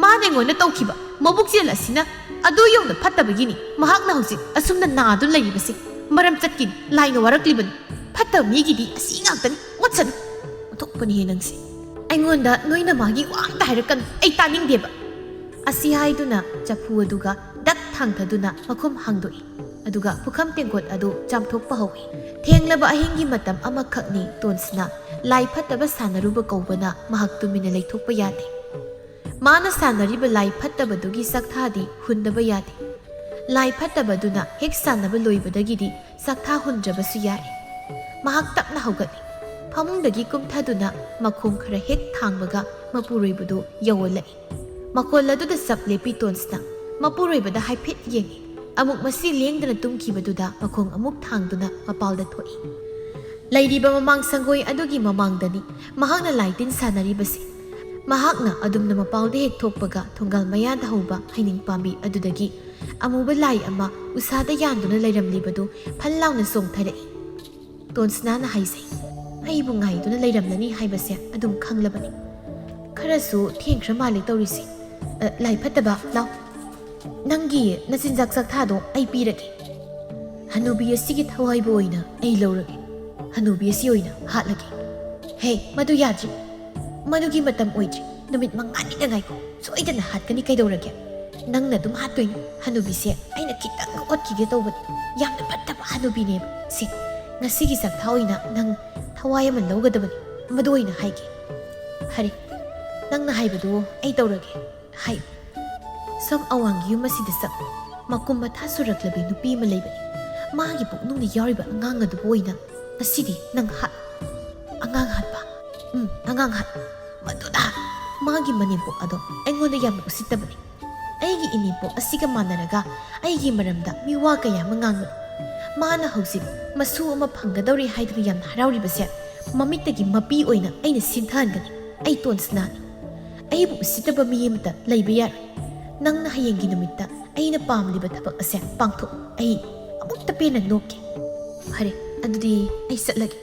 ꯃꯥꯅ ꯑꯩꯉꯣꯟꯗ ꯇꯧꯈꯤꯕ ꯃꯕꯨꯛ ꯆꯦꯜ ꯑꯁꯤꯅ ꯑꯗꯨ ꯌꯧꯅ ꯐꯠꯇꯕꯒꯤꯅꯤ ꯃꯍꯥꯛꯅ ꯍꯧꯖꯤꯛ ꯑꯁꯨꯝꯅ ꯅꯥꯗꯨꯅ ꯂꯩꯔꯤꯕꯁꯦ꯫ ꯃꯔꯝ ꯆꯠꯀꯤꯅꯤ, ꯂꯥꯏꯅ ꯋꯥꯔꯛꯂꯤꯕꯅꯤ꯫ ꯐꯠꯇꯕ ꯃꯤꯒꯤꯗꯤ ꯑꯁꯤ ꯉꯥꯛꯇꯅꯤ꯫ ꯃꯨꯠꯁꯅꯨ꯫ ꯑꯣꯟꯊꯣꯛꯄꯅꯤꯍꯦ ꯅꯪꯁꯦ꯫ ꯑꯩꯉꯣꯟꯗ ꯅꯣꯏ ꯅꯃꯥꯒꯤ ꯋꯥ ꯑꯝꯇ ꯍꯥꯏꯔꯛꯀꯅꯨ꯫ ꯑꯩ ꯇꯥꯅꯤꯡꯗꯦꯕ꯫" ꯑꯁꯤ ꯍꯥꯏꯗꯨꯅ ꯆꯐꯨ ꯑꯗꯨꯒ ꯗꯛ ꯊꯥꯡꯊꯗꯨꯅ ꯃꯈꯨꯝ ꯍꯥꯡꯗꯣꯛꯏ꯫ ꯑꯗꯨꯒ ꯄꯨꯈꯝ ꯇꯦꯡꯀꯣꯠ ꯑꯗꯨ ꯆꯥꯝꯊꯣꯛꯄ ꯍꯧꯏ꯫ ꯊꯦꯡꯂꯕ ꯑꯍꯤꯡꯒꯤ ꯃꯇꯝ ꯑꯃꯈꯛꯅꯤ ꯇꯣꯟꯁꯅ ꯂꯥꯏ ꯐꯠꯇꯕ ꯁꯥꯟꯅꯔꯨꯕ ꯀꯧꯕꯅ ꯃꯍꯥꯛ ꯇꯨꯃꯤꯟꯅ ꯂꯩꯊꯣꯛꯄ ꯌꯥꯗꯦ꯫ ꯃꯥꯅ ꯁꯥꯟꯅꯔꯤꯕ ꯂꯥꯏ ꯐꯠꯇꯕꯗꯨꯒꯤ ꯆꯥꯛꯊꯥꯗꯤ ꯍꯨꯟꯗꯕ ꯌꯥꯗꯦ꯫ ꯂꯥꯏ ꯐꯠꯇꯕꯗꯨꯅ ꯍꯦꯛ ꯁꯥꯟꯅꯕ ꯂꯣꯏꯕꯗꯒꯤꯗꯤ ꯆꯥꯛꯊꯥ ꯍꯨꯟꯗ꯭ꯔꯕꯁꯨ ꯌꯥꯔꯦ꯫ ꯃꯍꯥꯛ ꯇꯞꯅ ꯍꯧꯒꯠꯂꯤ꯫ ꯐꯃꯨꯡꯗꯒꯤ ꯀꯨꯝꯊꯗꯨꯅ ꯃꯈꯣꯡ ꯈꯔ ꯍꯦꯛ ꯊꯥꯡꯕꯒ ꯃꯄꯨꯔꯣꯏꯕꯗꯨ ꯌꯧꯍꯜꯂꯛꯏ꯫ ꯃꯈꯣꯜ ꯑꯗꯨꯗ ꯆꯞ ꯂꯦꯞꯄꯤ ꯇꯣꯟꯁꯅꯥ꯫ ꯃꯄꯨꯔꯣꯏꯕꯗ ꯍꯥꯏꯐꯦꯠ ꯌꯦꯡꯏ꯫ ꯑꯃꯨꯛ ꯃꯁꯤ ꯂꯦꯡꯗꯅ ꯇꯨꯝꯈꯤꯕꯗꯨꯗ ꯃꯈꯣꯡ ꯑꯃꯨꯛ ꯊꯥꯡꯗꯨꯅ ꯃꯄꯥꯜꯗ ꯊꯣꯛꯏ꯫ ꯂꯩꯔꯤꯕ ꯃꯃꯥꯡ ꯁꯪꯒꯣꯏ ꯑꯗꯨꯒꯤ ꯃꯃꯥꯡꯗꯅꯤ ꯃꯍꯥꯛꯅ ꯂꯥꯏ ꯇꯤꯟ ꯁꯥꯟꯅꯔꯤꯕꯁꯤ꯫ ꯃꯍꯥꯛꯅ ꯑꯗꯨꯝꯅ ꯃꯄꯥꯜꯗ ꯍꯦꯛ ꯊꯣꯛꯄꯒ ꯊꯣꯡꯒꯥꯜ ꯃꯌꯥꯗ ꯍꯧꯕ ꯍꯩꯅꯤꯡ ꯄꯥꯝꯕꯤ ꯑꯗꯨꯗꯒꯤ ꯑꯃꯨꯕ ꯂꯥꯏ ꯑꯃ ꯎꯁꯥꯗ ꯌꯥꯟꯗꯨꯅ ꯂꯩꯔꯝꯂꯤꯕꯗꯨ ꯐꯜ ꯂꯥꯎꯅ ꯆꯣꯡꯊꯔꯛꯏ꯫ ꯇꯣꯟꯁꯅꯥꯅ ꯍꯥꯏꯖꯩ, "ꯑꯩꯕꯨ ꯉꯥꯏꯗꯨꯅ ꯂꯩꯔꯝꯂꯅꯤ ꯍꯥꯏꯕꯁꯦ ꯑꯗꯨꯝ ꯈꯪꯂꯕꯅꯤ꯫ ꯈꯔꯁꯨ ꯊꯦꯡꯈ꯭ꯔ ꯃꯥꯜꯂꯦ ꯇꯧꯔꯤꯁꯦ꯫ ꯑ, ꯂꯥꯏ ꯐꯠꯇꯕ, ꯂꯥꯎ꯫ ꯅꯪꯒꯤ ꯅꯆꯤꯟꯖꯥꯛ ꯆꯥꯛꯊꯥꯗꯣ ꯑꯩ ꯄꯤꯔꯒꯦ꯫ ꯍꯅꯨꯕꯤ ꯑꯁꯤꯒꯤ ꯊꯋꯥꯏꯕꯨ ꯑꯣꯏꯅ ꯑꯩ ꯂꯧꯔꯒꯦ꯫ ꯍꯅꯨꯕꯤ ꯑꯁꯤ ꯑꯣꯏꯅ ꯍꯥꯠꯂꯒꯦ꯫ ꯍꯦ, ꯃꯗꯨ ꯌꯥꯗ꯭ꯔꯤ꯫ ꯃꯗꯨꯒꯤ ꯃꯇꯝ ꯑꯣꯏꯗ꯭ꯔꯤ꯫ ꯅꯨꯃꯤꯠ ꯃꯉꯥꯅꯤꯗ ꯉꯥꯏꯈꯣ꯫ ꯁꯣꯏꯗꯅ ꯍꯥꯠꯀꯅꯤ, ꯀꯩꯗꯧꯔꯒꯦ? ꯅꯪꯅ ꯑꯗꯨꯝ ꯍꯥꯠꯇꯣꯏꯅꯤ꯫ ꯍꯅꯨꯕꯤꯁꯦ ꯑꯩꯅ ꯈꯤꯇꯪ ꯑꯣꯠꯈꯤꯒꯦ ꯇꯧꯕꯅꯤ꯫ ꯌꯥꯝꯅ ꯐꯠꯇꯕ ꯍꯅꯨꯕꯤꯅꯦꯕ꯫ ꯁꯦ, ꯉꯁꯤꯒꯤ ꯆꯥꯛꯊꯥ ꯑꯣꯏꯅ ꯅꯪ ꯊꯋꯥꯏ ꯑꯃ ꯂꯧꯒꯗꯕꯅꯤ꯫ ꯃꯗꯨ ꯑꯣꯏꯅ ꯍꯥꯏꯒꯦ꯫ ꯐꯔꯦ, ꯅꯪꯅ ꯍꯥꯏꯕꯗꯨ ꯑꯩ ꯇꯧꯔꯒꯦ꯫ ꯍꯥꯏ, ꯁꯣꯝ ꯑꯋꯥꯡꯒꯤ ꯌꯨꯝ ꯑꯁꯤꯗ ꯆꯪꯉꯨ꯫ ꯃꯀꯨꯝ ꯃꯊꯥ ꯁꯨꯔꯛꯂꯕꯤ ꯅꯨꯄꯤ ꯑꯃ ꯂꯩꯕꯅꯤ꯫ ꯃꯥꯒꯤ ꯄꯨꯛꯅꯨꯡꯗ ꯌꯥꯎꯔꯤꯕ ꯑꯉꯥꯡ ꯑꯗꯨꯕꯨ ꯑꯣꯏꯅ ꯉꯁꯤꯗꯤ ꯅꯪ ꯍꯥꯠ꯫ ꯑꯉꯥꯡ ꯍꯥꯠꯄ? ꯎꯝ, ꯑꯉꯥꯡ ꯍꯥꯠ꯫ ꯃꯗꯨꯗ ꯃꯥꯒꯤ ꯃꯅꯦꯝꯄꯣꯛ ꯑꯗꯣ ꯑꯩꯉꯣꯟꯗ ꯌꯥꯝꯅ ꯎꯁꯤꯠꯇꯕꯅꯤ꯫ ꯑꯩꯒꯤ ꯏꯅꯦꯝꯄꯣꯛ ꯑꯁꯤꯒ ꯃꯥꯟꯅꯔꯒ ꯑꯩꯒꯤ ꯃꯔꯝꯗ ꯃꯤꯋꯥ ꯀꯌꯥ ꯑꯃ ꯉꯥꯡꯕꯅꯤ꯫ ꯃꯥꯅ ꯍꯧꯖꯤꯛ ꯃꯁꯨ ꯑꯃ ꯐꯪꯒꯗꯧꯔꯦ ꯍꯥꯏꯗꯨꯅ ꯌꯥꯝꯅ ꯍꯔꯥꯎꯔꯤꯕꯁꯦ ꯃꯃꯤꯠꯇꯒꯤ ꯃꯄꯤ ꯑꯣꯏꯅ ꯑꯩꯅ ꯁꯤꯟꯊꯍꯟꯒꯅꯤ꯫ ꯑꯩ ꯇꯣꯟꯁꯅꯥꯅꯤ꯫ ꯑꯩꯕꯨ ꯎꯁꯤꯠꯇꯕ ꯃꯤ ꯑꯃꯇ ꯂꯩꯕ ꯌꯥꯔꯣꯏ꯫ ꯅꯪꯅ ꯍꯌꯦꯡꯒꯤ ꯅꯨꯃꯤꯠꯇ ꯑꯩꯅ ꯄꯥꯝꯂꯤꯕ ꯊꯕꯛ ꯑꯁꯦ ꯄꯥꯡꯊꯣꯛꯎ꯫ ꯑꯩ ꯑꯃꯨꯛꯇ ꯄꯦꯟꯅ ꯅꯣꯛꯀꯦ꯫ ꯐꯔꯦ, ꯑꯗꯨꯗꯤ ꯑꯩ ꯆꯠꯂꯒꯦ꯫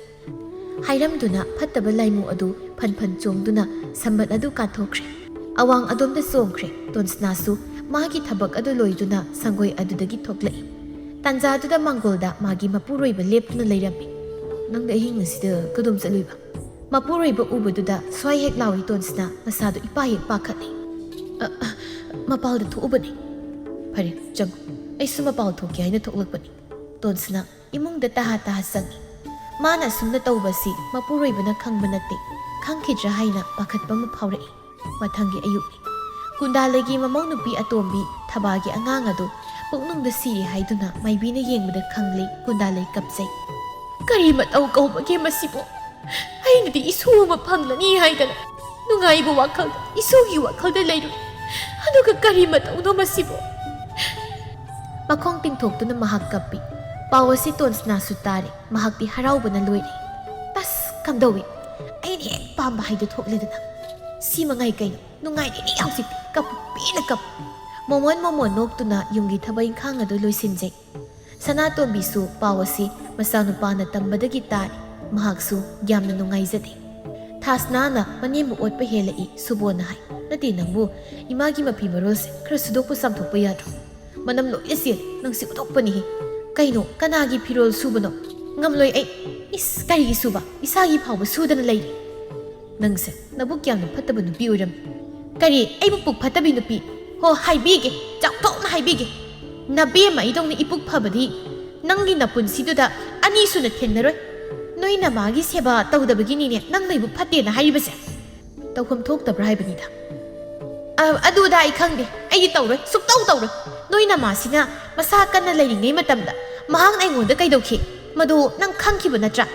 ꯍꯥꯏꯔꯝꯗꯨꯅ ꯐꯠꯇꯕ ꯂꯥꯏꯃꯨ ꯑꯗꯨ ꯐꯟ ꯐꯟ ꯆꯣꯡꯗꯨꯅ ꯁꯝꯕꯜ ꯑꯗꯨ ꯀꯥꯟꯊꯣꯛꯈ꯭ꯔꯦ꯫ ꯑꯋꯥꯡ ꯑꯗꯣꯝꯗ ꯆꯣꯡꯈ꯭ꯔꯦ꯫ ꯇꯣꯟꯁꯅꯥꯁꯨ ꯃꯥꯒꯤ ꯊꯕꯛ ꯑꯗꯨ ꯂꯣꯏꯗꯨꯅ ꯁꯪꯒꯣꯏ ꯑꯗꯨꯗꯒꯤ ꯊꯣꯛꯂꯛꯏ꯫ ꯇꯥꯟꯖꯥꯗꯨꯗ ꯃꯥꯡꯒꯣꯜꯗ ꯃꯥꯒꯤ ꯃꯄꯨꯔꯣꯏꯕ ꯂꯦꯞꯇꯨꯅ ꯂꯩꯔꯝꯃꯤ꯫ "ꯅꯪꯅ ꯑꯍꯤꯡ ꯑꯁꯤꯗ ꯀꯗꯣꯝ ꯆꯠꯂꯨꯏꯕ?" ꯃꯄꯨꯔꯣꯏꯕ ꯎꯕꯗꯨꯗ ꯁ꯭ꯋꯥꯏ ꯍꯦꯛ ꯂꯥꯎꯏ ꯇꯣꯟꯁꯅꯥ, ꯃꯁꯥꯗꯨ ꯏꯄꯥ ꯍꯦꯛ ꯄꯥꯈꯠꯂꯤ꯫ "ꯑ, ꯑ, ꯃꯄꯥꯜꯗ ꯊꯣꯛꯎꯕꯅꯤ꯫" "ꯐꯔꯦ, ꯆꯪꯉꯨ꯫ ꯑꯩꯁꯨ ꯃꯄꯥꯜ ꯊꯣꯛꯀꯦ ꯍꯥꯏꯅ ꯊꯣꯛꯂꯛꯄꯅꯤ꯫" ꯇꯣꯟꯁꯅꯥ ꯏꯃꯨꯡꯗ ꯇꯍꯥ ꯇꯍꯥ ꯆꯪꯉꯤ꯫ ꯃꯥꯅ ꯑꯁꯨꯝꯅ ꯇꯧꯕꯁꯤ ꯃꯄꯨꯔꯣꯏꯕꯅ ꯈꯪꯕ ꯅꯠꯇꯦ꯫ ꯈꯪꯈꯤꯗ꯭ꯔꯥ ꯍꯥꯏꯅ ꯄꯥꯈꯠꯄ ꯑꯃ ꯐꯥꯎꯔꯛꯏ꯫ ꯃꯊꯪꯒꯤ ꯑꯌꯨꯛꯅꯤ꯫ ꯀꯨꯟꯗꯥꯂꯩꯒꯤ ꯃꯃꯧ ꯅꯨꯄꯤ ꯑꯇꯣꯝꯕꯤ ꯊꯕꯥꯒꯤ ꯑꯉꯥꯡ ꯑꯗꯨ ꯄꯨꯛꯅꯨꯡꯗ ꯁꯤꯔꯤ ꯍꯥꯏꯗꯨꯅ ꯃꯥꯏꯕꯤꯅ ꯌꯦꯡꯕꯗ ꯈꯪꯂꯦ ꯀꯨꯟꯗꯥꯂꯩ ꯀꯞꯆꯩ꯫ "ꯀꯔꯤ ꯃꯇꯧ ꯀꯧꯕꯒꯦ ꯃꯁꯤꯕꯨ? ꯑꯩꯅꯗꯤ ꯏꯁꯨ ꯑꯃ ꯐꯪꯂꯅꯤ ꯍꯥꯏꯗꯅ ꯅꯨꯡꯉꯥꯏꯕ ꯋꯥꯈꯜꯗ ꯏꯁꯨꯒꯤ ꯋꯥꯈꯜꯗ ꯂꯩꯔꯨꯏ꯫ ꯑꯗꯨꯒ ꯀꯔꯤ ꯃꯇꯧꯅꯣ ꯃꯁꯤꯕꯨ? ꯃꯈꯣꯡ ꯇꯤꯡꯊꯣꯛꯇꯨꯅ ꯃꯍꯥꯛ ꯀꯞꯄꯤ꯫ ꯄꯥꯎ ꯑꯁꯤ ꯇꯣꯟꯁꯅꯥꯁꯨ ꯇꯥꯔꯦ꯫ ꯃꯍꯥꯛꯇꯤ ꯍꯔꯥꯎꯕꯅ ꯂꯣꯏꯔꯦ꯫ "ꯑꯁ, ꯀꯝꯗꯧꯏ? ꯑꯩꯅ ꯍꯦꯛ ꯄꯥꯝꯕ ꯍꯥꯏꯗꯣ ꯊꯣꯛꯂꯦꯗꯅ꯫ ꯁꯤ ꯃꯉꯥꯏ ꯀꯩꯅꯣ? ꯅꯨꯡꯉꯥꯏꯔꯤꯅꯤ ꯍꯧꯖꯤꯛꯇꯤ꯫ ꯀꯞꯄꯨ, ꯄꯦꯟꯅ ꯀꯞꯄꯨ꯫" ꯃꯣꯃꯣꯟ ꯃꯣꯃꯣꯟ ꯅꯣꯛꯇꯨꯅ ꯌꯨꯝꯒꯤ ꯊꯕꯛ ꯏꯪꯈꯥꯡ ꯑꯗꯨ ꯂꯣꯏꯁꯤꯟꯖꯩ꯫ ꯁꯅꯥꯇꯣꯝꯕꯤꯁꯨ ꯄꯥꯎ ꯑꯁꯤ ꯃꯆꯥꯅꯨꯄꯥꯅ ꯇꯝꯕꯗꯒꯤ ꯇꯥꯔꯦ꯫ ꯃꯍꯥꯛꯁꯨ ꯌꯥꯝꯅ ꯅꯨꯡꯉꯥꯏꯖꯗꯦ꯫ ꯊꯥꯁꯅꯥꯅ ꯃꯅꯦꯝꯕꯨ ꯑꯣꯠꯄ ꯍꯦꯜꯂꯛꯏ꯫ ꯁꯨꯕꯣꯟꯅ ꯍꯥꯏ, "ꯅꯠꯇꯦ ꯅꯪꯕꯨ, ꯏꯃꯥꯒꯤ ꯃꯐꯤ ꯃꯔꯣꯜꯁꯦ ꯈꯔ ꯁꯨꯗꯣꯛꯄ ꯆꯥꯝꯊꯣꯛꯄ ꯌꯥꯗ꯭ꯔꯣ? ꯃꯅꯝ ꯂꯣꯏꯅ ꯆꯦꯜꯂꯦ, ꯅꯪꯁꯤ ꯎꯗꯣꯛꯄꯅꯤꯍꯦ꯫ ꯀꯩꯅꯣ, ꯀꯅꯥꯒꯤ ꯐꯤꯔꯣꯜ ꯁꯨꯕꯅꯣ? ꯉꯝꯂꯣꯏ ꯑꯩ꯫ ꯏꯁ, ꯀꯔꯤꯒꯤ ꯁꯨꯕ? ꯏꯁꯥꯒꯤ ꯐꯥꯎꯕ ꯁꯨꯗꯅ ꯂꯩꯔꯤ꯫ ꯅꯪꯁꯦ ꯅꯕꯨꯛ ꯌꯥꯝꯅ ꯐꯠꯇꯕ ꯅꯨꯄꯤ ꯑꯣꯏꯔꯝꯃꯤ꯫" "ꯀꯔꯤ? ꯑꯩꯕꯨ ꯄꯨꯛ ꯐꯠꯇꯕꯤ ꯅꯨꯄꯤ? ꯍꯣ, ꯍꯥꯏꯕꯤꯒꯦ, ꯆꯥꯎꯊꯣꯛꯅ ꯍꯥꯏꯕꯤꯒꯦ꯫ ꯅꯕꯦꯝꯃ ꯑꯩꯗꯧꯅ ꯏꯄꯨꯛ ꯐꯕꯗꯤ ꯅꯪꯒꯤ ꯅꯄꯨꯟꯁꯤꯗꯨꯗ ꯑꯅꯤꯁꯨꯅ ꯊꯦꯡꯅꯔꯣꯏ꯫ ꯅꯣꯏ ꯅꯃꯥꯒꯤ ꯁꯦꯕꯥ ꯇꯧꯗꯕꯒꯤꯅꯤꯅꯦ ꯅꯪꯅ ꯏꯕꯨꯛ ꯐꯠꯇꯦꯅ ꯍꯥꯏꯔꯤꯕꯁꯦ꯫ ꯇꯧꯐꯝ ꯊꯣꯛꯇꯕ꯭ꯔꯥ ꯍꯥꯏꯕꯅꯤꯗ꯫" "ꯑ, ꯑꯗꯨꯗ ꯑꯩ ꯈꯪꯗꯦ, ꯑꯩꯗꯤ ꯇꯧꯔꯣꯏ, ꯁꯨꯛꯇꯧ ꯇꯧꯔꯣꯏ꯫ ꯅꯣꯏ ꯅꯃꯥꯁꯤꯅ ꯃꯁꯥ ꯀꯟꯅ ꯂꯩꯔꯤꯉꯩ ꯃꯇꯝꯗ ꯃꯍꯥꯛꯅ ꯑꯩꯉꯣꯟꯗ ꯀꯩꯗꯧꯈꯤ? ꯃꯗꯨ ꯅꯪ ꯈꯪꯈꯤꯕ ꯅꯠꯇ꯭ꯔꯥ?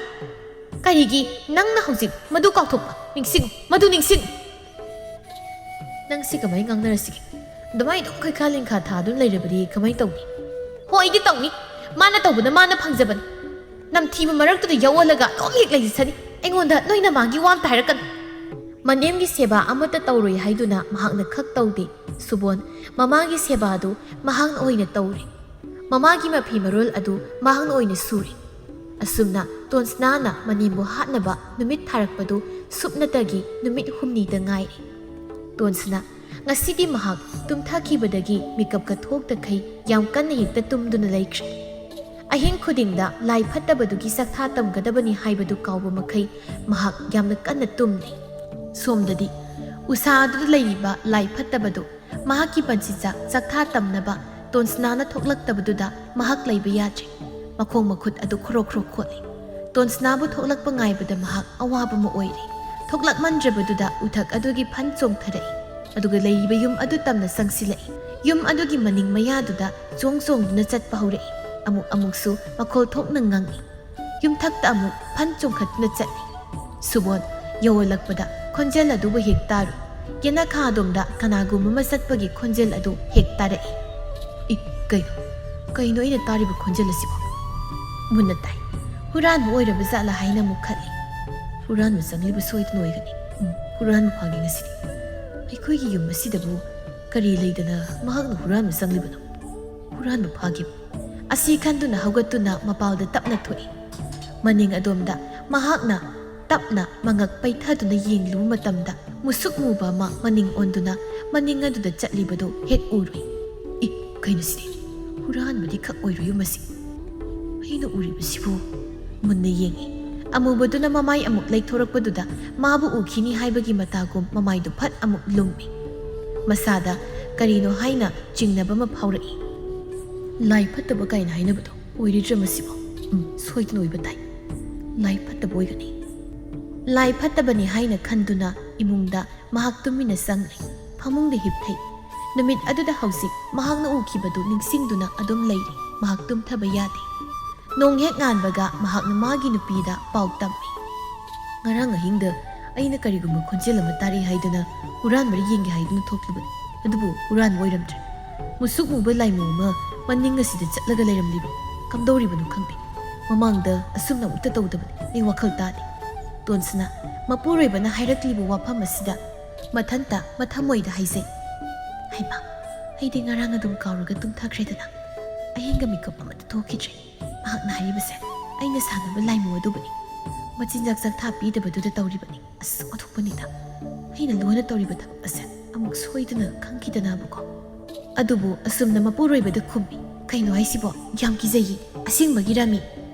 ꯀꯔꯤꯒꯤ ꯅꯪꯅ ꯍꯧꯖꯤꯛ ꯃꯗꯨ ꯀꯥꯎꯊꯣꯛꯄ? ꯅꯤꯡꯁꯤꯡꯉꯨ, ꯃꯗꯨ ꯅꯤꯡꯁꯤꯡꯉꯨ꯫" "ꯅꯪ ꯁꯤ ꯀꯃꯥꯏꯅ ꯉꯥꯡꯅꯔꯁꯤꯒꯦ? ꯑꯗꯨꯃꯥꯏꯅ ꯑꯗꯨꯝ ꯈꯣꯏꯈꯥ ꯂꯤꯡꯈꯥ ꯊꯥꯗꯨꯅ ꯂꯩꯔꯕꯗꯤ ꯀꯃꯥꯏꯅ ꯇꯧꯅꯤ?" "ꯍꯣ, ꯑꯩꯗꯤ ꯇꯧꯅꯤ꯫ ꯃꯥꯅ ꯇꯧꯕꯅ ꯃꯥꯅ ꯐꯪꯖꯕꯅꯤ꯫ ꯅꯝꯊꯤꯕ ꯃꯔꯛꯇꯨꯗ ꯌꯥꯎꯍꯜꯂꯒ ꯑꯗꯨꯝ ꯍꯦꯛ ꯂꯩꯖꯁꯅꯤ꯫ ꯑꯩꯉꯣꯟꯗ ꯅꯣꯏ ꯅꯃꯥꯒꯤ ꯋꯥ ꯑꯝꯇ ꯍꯥꯏꯔꯛꯀꯅꯨ꯫" ꯃꯅꯦꯝꯒꯤ ꯁꯦꯕꯥ ꯑꯃꯠꯇ ꯇꯧꯔꯣꯏ ꯍꯥꯏꯗꯨꯅ ꯃꯍꯥꯛꯅ ꯈꯛ ꯇꯧꯗꯦ꯫ ꯁꯨꯕꯣꯟ ꯃꯃꯥꯒꯤ ꯁꯦꯕꯥꯗꯨ ꯃꯍꯥꯛꯅ ꯑꯣꯏꯅ ꯇꯧꯔꯦ꯫ ꯃꯃꯥꯒꯤ ꯃꯐꯤ ꯃꯔꯣꯜ ꯑꯗꯨ ꯃꯍꯥꯛꯅ ꯑꯣꯏꯅ ꯁꯨꯔꯦ꯫ ꯑꯁꯨꯝꯅ ꯇꯣꯟꯁꯅꯥꯅ ꯃꯅꯦꯝꯕꯨ ꯍꯥꯠꯅꯕ ꯅꯨꯃꯤꯠ ꯊꯥꯔꯛꯄꯗꯨ ꯁꯨꯞꯅꯇꯒꯤ ꯅꯨꯃꯤꯠ ꯍꯨꯝꯅꯤꯗ ꯉꯥꯏꯔꯦ꯫ ꯇꯣꯟꯁꯅꯥ ꯉꯁꯤꯗꯤ ꯃꯍꯥꯛ ꯇꯨꯝꯊꯈꯤꯕꯗꯒꯤ ꯃꯤꯀꯞꯀ ꯊꯣꯛꯇꯈꯩ ꯌꯥꯝ ꯀꯟꯅ ꯍꯦꯛꯇ ꯇꯨꯝꯗꯨꯅ ꯂꯩꯈ꯭ꯔꯦ꯫ ꯑꯍꯤꯡ ꯈꯨꯗꯤꯡꯗ ꯂꯥꯏ ꯐꯠꯇꯕꯗꯨꯒꯤ ꯆꯥꯛꯊꯥ ꯇꯝꯒꯗꯕꯅꯤ ꯍꯥꯏꯕꯗꯨ ꯀꯥꯎꯕ ꯃꯈꯩ ꯃꯍꯥꯛ ꯌꯥꯝꯅ ꯀꯟꯅ ꯇꯨꯝꯂꯤ꯫ ꯁꯣꯝꯗꯗꯤ ꯎꯁꯥ ꯑꯗꯨꯗ ꯂꯩꯔꯤꯕ ꯂꯥꯏ ꯐꯠꯇꯕꯗꯨ ꯃꯍꯥꯛꯀꯤ ꯄꯟꯆꯤꯆꯥ ꯆꯥꯛꯊꯥ ꯇꯝꯅꯕ ꯇꯣꯟꯁꯅꯥꯅ ꯊꯣꯛꯂꯛꯇꯕꯗꯨꯗ ꯃꯍꯥꯛ ꯂꯩꯕ ꯌꯥꯗ꯭ꯔꯦ꯫ ꯃꯈꯣꯡ ꯃꯈꯨꯠ ꯑꯗꯨ ꯈꯣꯔꯣ ꯈꯣꯔꯣ ꯈꯣꯠꯂꯤ꯫ ꯇꯣꯟꯁꯅꯥꯕꯨ ꯊꯣꯛꯂꯛꯄ ꯉꯥꯏꯕꯗ ꯃꯍꯥꯛ ꯑꯋꯥꯕ ꯑꯃ ꯑꯣꯏꯔꯦ꯫ ꯊꯣꯛꯂꯛꯃꯟꯗ꯭ꯔꯕꯗꯨꯗ ꯎꯊꯛ ꯑꯗꯨꯒꯤ ꯐꯟ ꯆꯣꯡꯊꯔꯛꯏ꯫ ꯑꯗꯨꯒ ꯂꯩꯔꯤꯕ ꯌꯨꯝ ꯑꯗꯨ ꯇꯝꯅ ꯆꯪꯁꯤꯜꯂꯛꯏ꯫ ꯌꯨꯝ ꯑꯗꯨꯒꯤ ꯃꯅꯤꯡ ꯃꯌꯥꯗꯨꯗ ꯆꯣꯡ ꯆꯣꯡꯗꯨꯅ ꯆꯠꯄ ꯍꯧꯔꯛꯏ꯫ ꯑꯃꯨꯛ ꯑꯃꯨꯛꯁꯨ ꯃꯈꯣꯜ ꯊꯣꯛꯅ ꯉꯪꯏ꯫ ꯌꯨꯝꯊꯛꯇ ꯑꯃꯨꯛ ꯐꯟ ꯆꯣꯡꯈꯠꯇꯨꯅ ꯆꯠꯂꯤ꯫ ꯁꯨꯕꯣꯟ ꯌꯧꯔꯛꯂꯛꯄꯗ ꯈꯣꯟꯖꯦꯜ ꯑꯗꯨꯕꯨ ꯍꯦꯛ ꯇꯥꯔꯨꯏ꯫ ꯌꯦꯅꯈꯥ ꯑꯗꯣꯝꯗ ꯀꯅꯥꯒꯨꯝꯕ ꯑꯃ ꯆꯠꯄꯒꯤ ꯈꯣꯟꯖꯦꯜ ꯑꯗꯨ ꯍꯦꯛ ꯇꯥꯔꯛꯏ꯫ ꯏ, ꯀꯩꯅꯣ? ꯀꯩꯅꯣ ꯑꯩꯅ ꯇꯥꯔꯤꯕ ꯈꯣꯟꯖꯦꯜ ꯑꯁꯤꯕꯣ? ꯃꯨꯟꯅ ꯇꯥꯏ꯫ ꯍꯨꯔꯥꯟꯕ ꯑꯣꯏꯔꯕ ꯖꯥꯠꯂ ꯍꯥꯏꯅ ꯑꯃꯨꯛ ꯈꯜꯂꯤ꯫ ꯍꯨꯔꯥꯟꯕ ꯆꯪꯂꯤꯕ ꯁꯣꯏꯗꯅ ꯑꯣꯏꯒꯅꯤ꯫ ꯎꯝ, ꯍꯨꯔꯥꯟꯕ ꯐꯥꯒꯦ ꯉꯁꯤꯗꯤ꯫ ꯑꯩꯈꯣꯏꯒꯤ ꯌꯨꯝ ꯑꯁꯤꯗꯕꯨ ꯀꯔꯤ ꯂꯩꯗꯅ ꯃꯍꯥꯛꯅ ꯍꯨꯔꯥꯟꯕ ꯆꯪꯂꯤꯕꯅꯣ? ꯍꯨꯔꯥꯟꯕ ꯐꯥꯒꯦ꯫ ꯑꯁꯤ ꯈꯟꯗꯨꯅ ꯍꯧꯒꯠꯇꯨꯅ ꯃꯄꯥꯜꯗ ꯇꯞꯅ ꯊꯣꯛꯏ꯫ ꯃꯅꯤꯡ ꯑꯗꯣꯝꯗ ꯃꯍꯥꯛꯅ ꯇꯞꯅ ꯃꯉꯛ ꯄꯩꯊꯗꯨꯅ ꯌꯦꯡꯂꯨꯕ ꯃꯇꯝꯗ ꯃꯨꯁꯨꯛ ꯃꯨꯕ ꯑꯃ ꯃꯅꯤꯡ ꯑꯣꯟꯗꯨꯅ ꯃꯅꯤꯡ ꯑꯗꯨꯗ ꯆꯠꯂꯤꯕꯗꯨ ꯍꯦꯛ ꯎꯔꯨꯏ꯫ ꯏ, ꯀꯩꯅꯣ ꯁꯤꯗꯤ? ꯍꯨꯔꯥꯟꯕꯗꯤ ꯈꯛ ꯑꯣꯏꯔꯣꯏꯌꯨ ꯃꯁꯤ꯫ ꯑꯩꯅ ꯎꯔꯤꯕꯁꯤꯕꯨ? ꯃꯨꯟꯅ ꯌꯦꯡꯏ꯫ ꯑꯃꯨꯕꯗꯨꯅ ꯃꯃꯥꯏ ꯑꯃꯨꯛ ꯂꯩꯊꯣꯔꯛꯄꯗꯨꯗ ꯃꯥꯕꯨ ꯎꯈꯤꯅꯤ ꯍꯥꯏꯕꯒꯤ ꯃꯇꯥꯒꯨꯝ ꯃꯃꯥꯏꯗꯨ ꯐꯠ ꯑꯃꯨꯛ ꯂꯨꯝꯃꯤ꯫ ꯃꯁꯥꯗ ꯀꯔꯤꯅꯣ ꯍꯥꯏꯅ ꯆꯤꯡꯅꯕ ꯑꯃ ꯐꯥꯎꯔꯛꯏ꯫ ꯂꯥꯏ ꯐꯠꯇꯕ ꯀꯥꯏꯅ ꯍꯥꯏꯅꯕꯗꯣ ꯑꯣꯏꯔꯣꯏꯗ꯭ꯔꯥ ꯃꯁꯤꯕꯣ? ꯎꯝ, ꯁꯣꯏꯗꯅ ꯑꯣꯏꯕ ꯇꯥꯏ꯫ ꯂꯥꯏ ꯐꯠꯇꯕ ꯑꯣꯏꯒꯅꯤ꯫ ꯂꯥꯏ ꯐꯠꯇꯕꯅꯤ ꯍꯥꯏꯅ ꯈꯟꯗꯨꯅ ꯏꯃꯨꯡꯗ ꯃꯍꯥꯛ ꯇꯨꯃꯤꯟꯅ ꯆꯪꯂꯦ꯫ ꯐꯃꯨꯡꯗ ꯍꯤꯞꯊꯩ꯫ ꯅꯨꯃꯤꯠ ꯑꯗꯨꯗ ꯍꯧꯖꯤꯛ ꯃꯍꯥꯛꯅ ꯎꯈꯤꯕꯗꯨ ꯅꯤꯡꯁꯤꯡꯗꯨꯅ ꯑꯗꯨꯝ ꯂꯩꯔꯤ꯫ ꯃꯍꯥꯛ ꯇꯨꯝꯊꯕ ꯌꯥꯗꯦ꯫ ꯅꯣꯡ ꯍꯦꯛ ꯉꯥꯟꯕꯒ ꯃꯍꯥꯛꯅ ꯃꯥꯒꯤ ꯅꯨꯄꯤꯗ ꯄꯥꯎ ꯇꯝꯃꯤ꯫ ꯉꯔꯥꯡ ꯑꯍꯤꯡꯗ ꯑꯩꯅ ꯀꯔꯤꯒꯨꯝꯕ ꯈꯣꯟꯖꯦꯜ ꯑꯃ ꯇꯥꯔꯛꯏ ꯍꯥꯏꯗꯨꯅ ꯍꯨꯔꯥꯟꯕꯔ ꯌꯦꯡꯒꯦ ꯍꯥꯏꯗꯨꯅ ꯊꯣꯛꯂꯨꯕꯅꯤ꯫ ꯑꯗꯨꯕꯨ ꯍꯨꯔꯥꯟꯕ ꯑꯣꯏꯔꯝꯗ꯭ꯔꯦ꯫ ꯃꯨꯁꯨꯛ ꯃꯨꯕ ꯂꯥꯏꯃꯨ ꯑꯃ ꯃꯅꯤꯡ ꯑꯁꯤꯗ ꯆꯠꯂꯒ ꯂꯩꯔꯝꯂꯤꯕ꯫ ꯀꯝꯗꯧꯔꯤꯕꯅꯣ ꯈꯪꯗꯦ꯫ ꯃꯃꯥꯡꯗ ꯑꯁꯨꯝꯅ ꯑꯃꯨꯛꯇ ꯇꯧꯗꯕꯅꯤ꯫ ꯑꯩ ꯋꯥꯈꯜ ꯇꯥꯗꯦ꯫ ꯇꯣꯟꯁꯅꯥ, ꯃꯄꯨꯔꯣꯏꯕꯅ ꯍꯥꯏꯔꯛꯂꯤꯕ ꯋꯥꯐꯝ ꯑꯁꯤꯗ ꯃꯊꯟꯇ ꯃꯊꯃꯣꯏꯗ ꯍꯥꯏꯖꯩ꯫ ꯍꯩꯃꯥ, ꯑꯩꯗꯤ ꯉꯔꯥꯡ ꯑꯗꯨꯝ ꯀꯥꯎꯔꯒ ꯇꯨꯝꯊꯈ꯭ꯔꯦꯗꯅ꯫ ꯑꯍꯤꯡꯒ ꯃꯤꯀꯞ ꯑꯃꯠꯇ ꯊꯣꯛꯈꯤꯗ꯭ꯔꯦ꯫ ꯃꯍꯥꯛꯅ ꯍꯥꯏꯔꯤꯕꯁꯦ ꯑꯩꯅ ꯁꯥꯟꯅꯕ ꯂꯥꯏꯃꯨ ꯑꯗꯨꯕꯨꯅꯤ꯫ ꯃꯆꯤꯟꯖꯥꯛ ꯆꯥꯛꯊꯥ ꯄꯤꯗꯕꯗꯨꯗ ꯇꯧꯔꯤꯕꯅꯤ꯫ ꯑꯁ, ꯑꯣꯟꯊꯣꯛꯄꯅꯤꯗ꯫ ꯑꯩꯅ ꯂꯣꯟꯅ ꯇꯧꯔꯤꯕ ꯊꯕꯛ ꯑꯁꯦ ꯑꯃꯨꯛ ꯁꯣꯏꯗꯅ ꯈꯪꯈꯤꯗꯅꯕꯀꯣ꯫ ꯑꯗꯨꯕꯨ ꯑꯁꯨꯝꯅ ꯃꯄꯨꯔꯣꯏꯕꯗ ꯈꯨꯝꯃꯤ꯫ ꯀꯩꯅꯣ ꯍꯥꯏꯁꯤꯕꯣ? ꯌꯥꯝ ꯀꯤꯖꯩꯌꯦ꯫ ꯑꯁꯦꯡꯕꯒꯤꯔꯥꯃꯤ?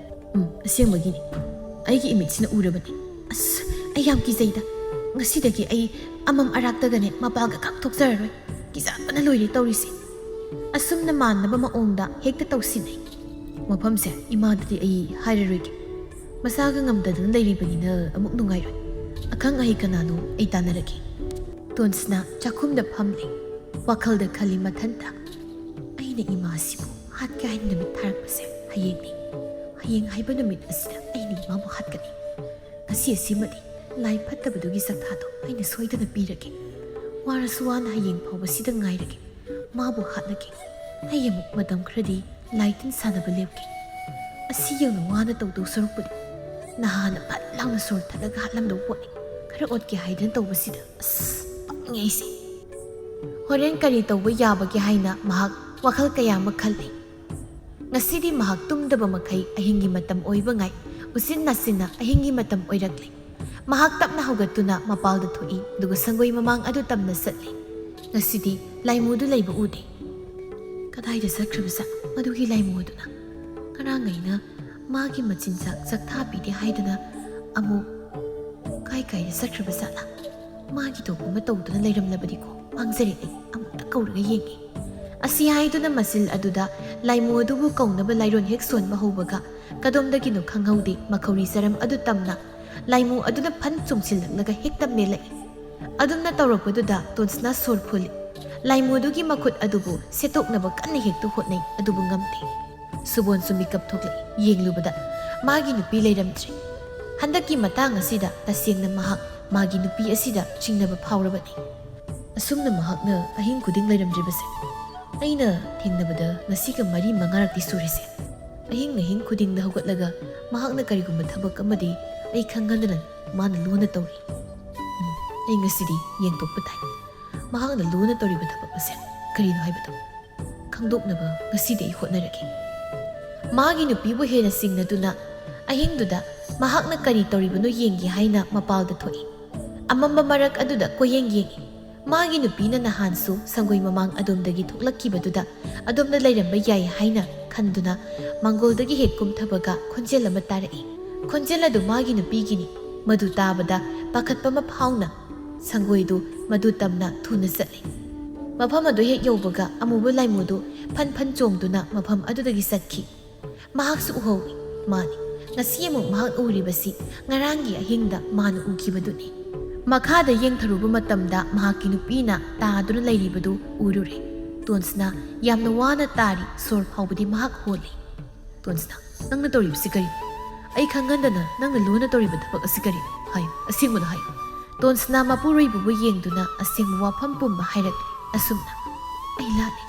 ꯎꯝ, ꯑꯁꯦꯡꯕꯒꯤꯅꯤ꯫ ꯑꯩꯒꯤ ꯏꯃꯤꯠꯁꯤꯅ ꯎꯔꯕꯅꯤ꯫ ꯑꯁ, ꯑꯩ ꯌꯥꯝ ꯀꯤꯖꯩꯗ꯫ ꯉꯁꯤꯗꯒꯤ ꯑꯩ ꯑꯃꯝ ꯑꯔꯥꯛꯇꯒꯅꯦ ꯃꯄꯥꯜꯒ ꯈꯛ ꯊꯣꯛꯆꯔꯔꯣꯏ꯫ ꯀꯤꯖꯕꯅ ꯂꯣꯏꯔꯦ ꯇꯧꯔꯤꯁꯦ꯫ ꯑꯁꯨꯝꯅ ꯃꯥꯟꯅꯕ ꯃꯑꯣꯡꯗ ꯍꯦꯛꯇ ꯇꯧꯁꯤꯟꯅꯩ꯫ ꯃꯐꯝꯁꯦ ꯏꯃꯥꯗꯗꯤ ꯑꯩ ꯍꯥꯏꯔꯔꯣꯏꯒꯦ꯫ ꯃꯁꯥꯒ ꯉꯝꯗꯗꯨꯅ ꯂꯩꯔꯤꯕꯅꯤꯅ ꯑꯃꯨꯛ ꯅꯨꯡꯉꯥꯏꯔꯣꯏ꯫ ꯑꯈꯪ ꯑꯍꯩ ꯀꯅꯥꯅꯣ ꯑꯩ ꯇꯥꯟꯅꯔꯒꯦ꯫ ꯇꯣꯟꯁꯅꯥ ꯆꯥꯛꯈꯨꯝꯗ ꯐꯝꯂꯦ꯫ ꯋꯥꯈꯜꯗ ꯈꯜꯂꯤ ꯃꯊꯟꯇ, "ꯑꯩꯅ ꯏꯃꯥꯁꯤꯕꯨ ꯍꯥꯠꯀꯦ ꯍꯥꯏꯅ ꯅꯨꯃꯤꯠ ꯊꯥꯔꯛꯄꯁꯦ ꯍꯌꯦꯡꯅꯤ꯫ ꯍꯌꯦꯡ ꯍꯥꯏꯕ ꯅꯨꯃꯤꯠ ꯑꯁꯤꯗ ꯑꯩꯅ ꯏꯃꯥꯕꯨ ꯍꯥꯠꯀꯅꯤ꯫ ꯉꯁꯤ ꯑꯁꯤꯃꯗꯤ ꯂꯥꯏ ꯐꯠꯇꯕꯗꯨꯒꯤ ꯆꯥꯛꯊꯥꯗꯣ ꯑꯩꯅ ꯁꯣꯏꯗꯅ ꯄꯤꯔꯒꯦ꯫ ꯋꯥꯔꯁꯨ ꯋꯥꯅ ꯍꯌꯦꯡ ꯐꯥꯎꯕꯁꯤꯗ ꯉꯥꯏꯔꯒꯦ꯫ ꯃꯥꯕꯨ ꯍꯥꯠꯂꯒꯦ꯫ ꯑꯩ ꯑꯃꯨꯛ ꯃꯇꯝ ꯈꯔꯗꯤ ꯂꯥꯏ ꯇꯤꯟ ꯁꯥꯟꯅꯕ ꯂꯦꯞꯀꯦ꯫ ꯑꯁꯤ ꯌꯧꯅ ꯋꯥꯅ ꯇꯧꯗꯧ ꯁꯔꯨꯛꯄꯨꯗꯤ ꯅꯍꯥꯟꯅ ꯐꯠ ꯂꯥꯎꯅ ꯁꯣꯔ ꯊꯠꯂꯒ ꯍꯥꯠꯂꯝꯗꯧ ꯄꯣꯠꯅꯤ꯫ ꯈꯔ ꯑꯣꯠꯀꯦ ꯍꯥꯏꯗꯅ ꯇꯧꯕꯁꯤꯗ ꯑꯁ ꯄꯪꯉꯦ ꯑꯩꯁꯦ꯫ ꯍꯣꯔꯦꯟ ꯀꯔꯤ ꯇꯧꯕ ꯌꯥꯕꯒꯦ ꯍꯥꯏꯅ ꯃꯍꯥꯛ ꯋꯥꯈꯜ ꯀꯌꯥ ꯑꯃ ꯈꯜꯂꯤ꯫ ꯉꯁꯤꯗꯤ ꯃꯍꯥꯛ ꯇꯨꯝꯗꯕ ꯃꯈꯩ ꯑꯍꯤꯡꯒꯤ ꯃꯇꯝ ꯑꯣꯏꯕ ꯉꯥꯏ꯫ ꯎꯆꯤꯟ ꯅꯥꯆꯤꯟꯅ ꯑꯍꯤꯡꯒꯤ ꯃꯇꯝ ꯑꯣꯏꯔꯛꯂꯦ꯫ ꯃꯍꯥꯛ ꯇꯞꯅ ꯍꯧꯒꯠꯇꯨꯅ ꯃꯄꯥꯜꯗ ꯊꯣꯛꯏ, ꯑꯗꯨꯒ ꯁꯪꯒꯣꯏ ꯃꯃꯥꯡ ꯑꯗꯨ ꯇꯝꯅ ꯆꯠꯂꯤ꯫ ꯉꯁꯤꯗꯤ ꯂꯥꯏꯃꯨꯗꯨ ꯂꯩꯕ ꯎꯗꯦ꯫ ꯀꯗꯥꯏꯗ ꯆꯠꯈ꯭ꯔꯕꯖꯥꯠ ꯃꯗꯨꯒꯤ ꯂꯥꯏꯃꯨ ꯑꯗꯨꯅ? ꯉꯔꯥꯡ ꯑꯩꯅ ꯃꯥꯒꯤ ꯃꯆꯤꯟꯖꯥꯛ ꯆꯥꯛꯊꯥ ꯄꯤꯗꯦ ꯍꯥꯏꯗꯅ ꯑꯃꯨꯛ ꯀꯥꯏ ꯀꯥꯏꯗ ꯆꯠꯈ꯭ꯔꯕꯖꯥꯠꯂ? ꯃꯥꯒꯤ ꯇꯧꯕ ꯑꯃ ꯇꯧꯗꯨꯅ ꯂꯩꯔꯝꯂꯕꯗꯤꯀꯣ꯫ ꯃꯥꯡꯖꯔꯦ, ꯑꯩ ꯑꯃꯨꯛꯇ ꯀꯧꯔꯒ ꯌꯦꯡꯒꯦ꯫ ꯑꯁꯤ ꯍꯥꯏꯗꯨꯅ ꯃꯁꯤꯜ ꯑꯗꯨꯗ ꯂꯥꯏꯃꯨ ꯑꯗꯨꯕꯨ ꯀꯧꯅꯕ ꯂꯥꯏꯔꯣꯟ ꯍꯦꯛ ꯁꯣꯟꯕ ꯍꯧꯕꯒ ꯀꯗꯣꯝꯗꯒꯤꯅꯣ ꯈꯪꯍꯧꯗꯦ, ꯃꯈꯧꯔꯤ ꯆꯔꯝ ꯑꯗꯨ ꯇꯝꯅ ꯂꯥꯏꯃꯨ ꯑꯗꯨꯅ ꯐꯟ ꯆꯣꯡꯁꯤꯜꯂꯛꯂꯒ ꯍꯦꯛꯇ ꯃꯦꯜꯂꯛꯏ꯫ ꯑꯗꯨꯝꯅ ꯇꯧꯔꯛꯄꯗꯨꯗ ꯇꯣꯟꯁꯅꯥ ꯁꯣꯔ ꯐꯨꯜꯂꯤ꯫ ꯂꯥꯏꯃꯨ ꯑꯗꯨꯒꯤ ꯃꯈꯨꯠ ꯑꯗꯨꯕꯨ ꯁꯦꯠꯇꯣꯛꯅꯕ ꯀꯟꯅ ꯍꯦꯛꯇ ꯍꯣꯠꯅꯩ, ꯑꯗꯨꯕꯨ ꯉꯝꯗꯦ꯫ ꯁꯨꯕꯣꯟꯁꯨ ꯃꯤꯀꯞ ꯊꯣꯛꯂꯛꯏ꯫ ꯌꯦꯡꯂꯨꯕꯗ ꯃꯥꯒꯤ ꯅꯨꯄꯤ ꯂꯩꯔꯝꯗ꯭ꯔꯦ꯫ ꯍꯟꯗꯛꯀꯤ ꯃꯇꯥꯡ ꯑꯁꯤꯗ ꯇꯁꯦꯡꯅ ꯃꯍꯥꯛ ꯃꯥꯒꯤ ꯅꯨꯄꯤ ꯑꯁꯤꯗ ꯆꯤꯡꯅꯕ ꯐꯥꯎꯔꯕꯅꯤ꯫ ꯑꯁꯨꯝꯅ ꯃꯍꯥꯛꯅ ꯑꯍꯤꯡ ꯈꯨꯗꯤꯡ ꯂꯩꯔꯝꯗ꯭ꯔꯤꯕꯁꯦ ꯑꯩꯅ ꯊꯦꯡꯅꯕꯗ ꯉꯁꯤꯒ ꯃꯔꯤ ꯃꯉꯥꯔꯛꯇꯤ ꯁꯨꯔꯦꯁꯦ꯫ ꯑꯍꯤꯡ ꯑꯍꯤꯡ ꯈꯨꯗꯤꯡꯗ ꯍꯧꯒꯠꯂꯒ ꯃꯍꯥꯛꯅ ꯀꯔꯤꯒꯨꯝꯕ ꯊꯕꯛ ꯑꯃꯗꯤ ꯑꯩ ꯈꯪꯍꯟꯗꯅ ꯃꯥꯅ ꯂꯣꯟꯅ ꯇꯧꯔꯤ꯫ ꯎꯝ, ꯑꯩ ꯉꯁꯤꯗꯤ ꯌꯦꯡꯊꯣꯛꯄ ꯇꯥꯏ꯫ ꯃꯍꯥꯛꯅ ꯂꯣꯟꯅ ꯇꯧꯔꯤꯕ ꯊꯕꯛ ꯑꯁꯦ ꯀꯔꯤꯅꯣ ꯍꯥꯏꯕꯗꯣ ꯈꯪꯗꯣꯛꯅꯕ ꯉꯁꯤꯗꯤ ꯑꯩ ꯍꯣꯠꯅꯔꯒꯦ꯫ ꯃꯥꯒꯤ ꯅꯨꯄꯤꯕꯨ ꯍꯦꯟꯅ ꯆꯤꯡꯅꯗꯨꯅ ꯑꯍꯤꯡꯗꯨꯗ ꯃꯍꯥꯛꯅ ꯀꯔꯤ ꯇꯧꯔꯤꯕꯅꯣ ꯌꯦꯡꯒꯦ ꯍꯥꯏꯅ ꯃꯄꯥꯜꯗ ꯊꯣꯛꯏ꯫ ꯑꯃꯝꯕ ꯃꯔꯛ ꯑꯗꯨꯗ ꯀꯣꯏꯌꯦꯡ ꯌꯦꯡꯏ꯫ ꯃꯥꯒꯤ ꯅꯨꯄꯤꯅ ꯅꯍꯥꯟꯁꯨ ꯁꯪꯒꯣꯏ ꯃꯃꯥꯡ ꯑꯗꯣꯝꯗꯒꯤ ꯊꯣꯛꯂꯛꯈꯤꯕꯗꯨꯗ ꯑꯗꯣꯝꯗ ꯂꯩꯔꯝꯕ ꯌꯥꯏ ꯍꯥꯏꯅ ꯈꯟꯗꯨꯅ ꯃꯥꯡꯒꯣꯜꯗꯒꯤ ꯍꯦꯛ ꯀꯨꯝꯊꯕꯒ ꯈꯣꯟꯖꯦꯜ ꯑꯃ ꯇꯥꯔꯛꯏ꯫ ꯈꯣꯟꯖꯦꯜ ꯑꯗꯨ ꯃꯥꯒꯤ ꯅꯨꯄꯤꯒꯤꯅꯤ꯫ ꯃꯗꯨ ꯇꯥꯕꯗ ꯄꯥꯈꯠꯄ ꯑꯃ ꯐꯥꯎꯅ ꯁꯪꯒꯣꯏꯗꯨ ꯃꯗꯨ ꯇꯝꯅ ꯊꯨꯅ ꯆꯠꯂꯤ꯫ ꯃꯐꯝ ꯑꯗꯨ ꯍꯦꯛ ꯌꯧꯕꯒ ꯑꯃꯨꯕ ꯂꯥꯏꯃꯨꯗꯨ ꯐꯟ ꯐꯟ ꯆꯣꯡꯗꯨꯅ ꯃꯐꯝ ꯑꯗꯨꯗꯒꯤ ꯆꯠꯈꯤ꯫ ꯃꯍꯥꯛꯁꯨ ꯎꯍꯧꯏ꯫ ꯃꯥꯅꯤ, ꯉꯁꯤ ꯑꯃꯨꯛ ꯃꯍꯥꯛ ꯎꯔꯤꯕꯁꯤ ꯉꯔꯥꯡꯒꯤ ꯑꯍꯤꯡꯗ ꯃꯥꯅ ꯎꯈꯤꯕꯗꯨꯅꯤ꯫ ꯃꯈꯥꯗ ꯌꯦꯡꯊꯔꯨꯕ ꯃꯇꯝꯗ ꯃꯍꯥꯛꯀꯤ ꯅꯨꯄꯤꯅ ꯇꯥꯗꯨꯅ ꯂꯩꯔꯤꯕꯗꯨ ꯎꯔꯨꯔꯦ꯫ ꯇꯣꯟꯁꯅ ꯌꯥꯝꯅ ꯋꯥꯅ ꯇꯥꯔꯤ, ꯁꯣꯔ ꯐꯥꯎꯕꯗꯤ ꯃꯍꯥꯛ ꯍꯣꯜꯂꯤ꯫ "ꯇꯣꯟꯁꯅ, ꯅꯪꯅ ꯇꯧꯔꯤꯕꯁꯤ ꯀꯔꯤꯅꯣ? ꯑꯩ ꯈꯪꯍꯟꯗꯅ ꯅꯪꯅ ꯂꯣꯟꯅ ꯇꯧꯔꯤꯕ ꯊꯕꯛ ꯑꯁꯤ ꯀꯔꯤꯅꯣ? ꯍꯥꯏꯌꯨ, ꯑꯁꯦꯡꯕꯗꯣ ꯍꯥꯏꯌꯨ꯫ ꯇꯣꯟꯁꯅꯥ ꯃꯄꯨꯔꯣꯏꯕꯕꯨ ꯌꯦꯡꯗꯨꯅ ꯑꯁꯦꯡꯕ ꯋꯥꯐꯝ ꯄꯨꯝꯕ ꯍꯥꯏꯔꯛꯂꯤ꯫ ꯑꯁꯨꯝꯅ, "ꯑꯩ ꯂꯥꯜꯂꯦ,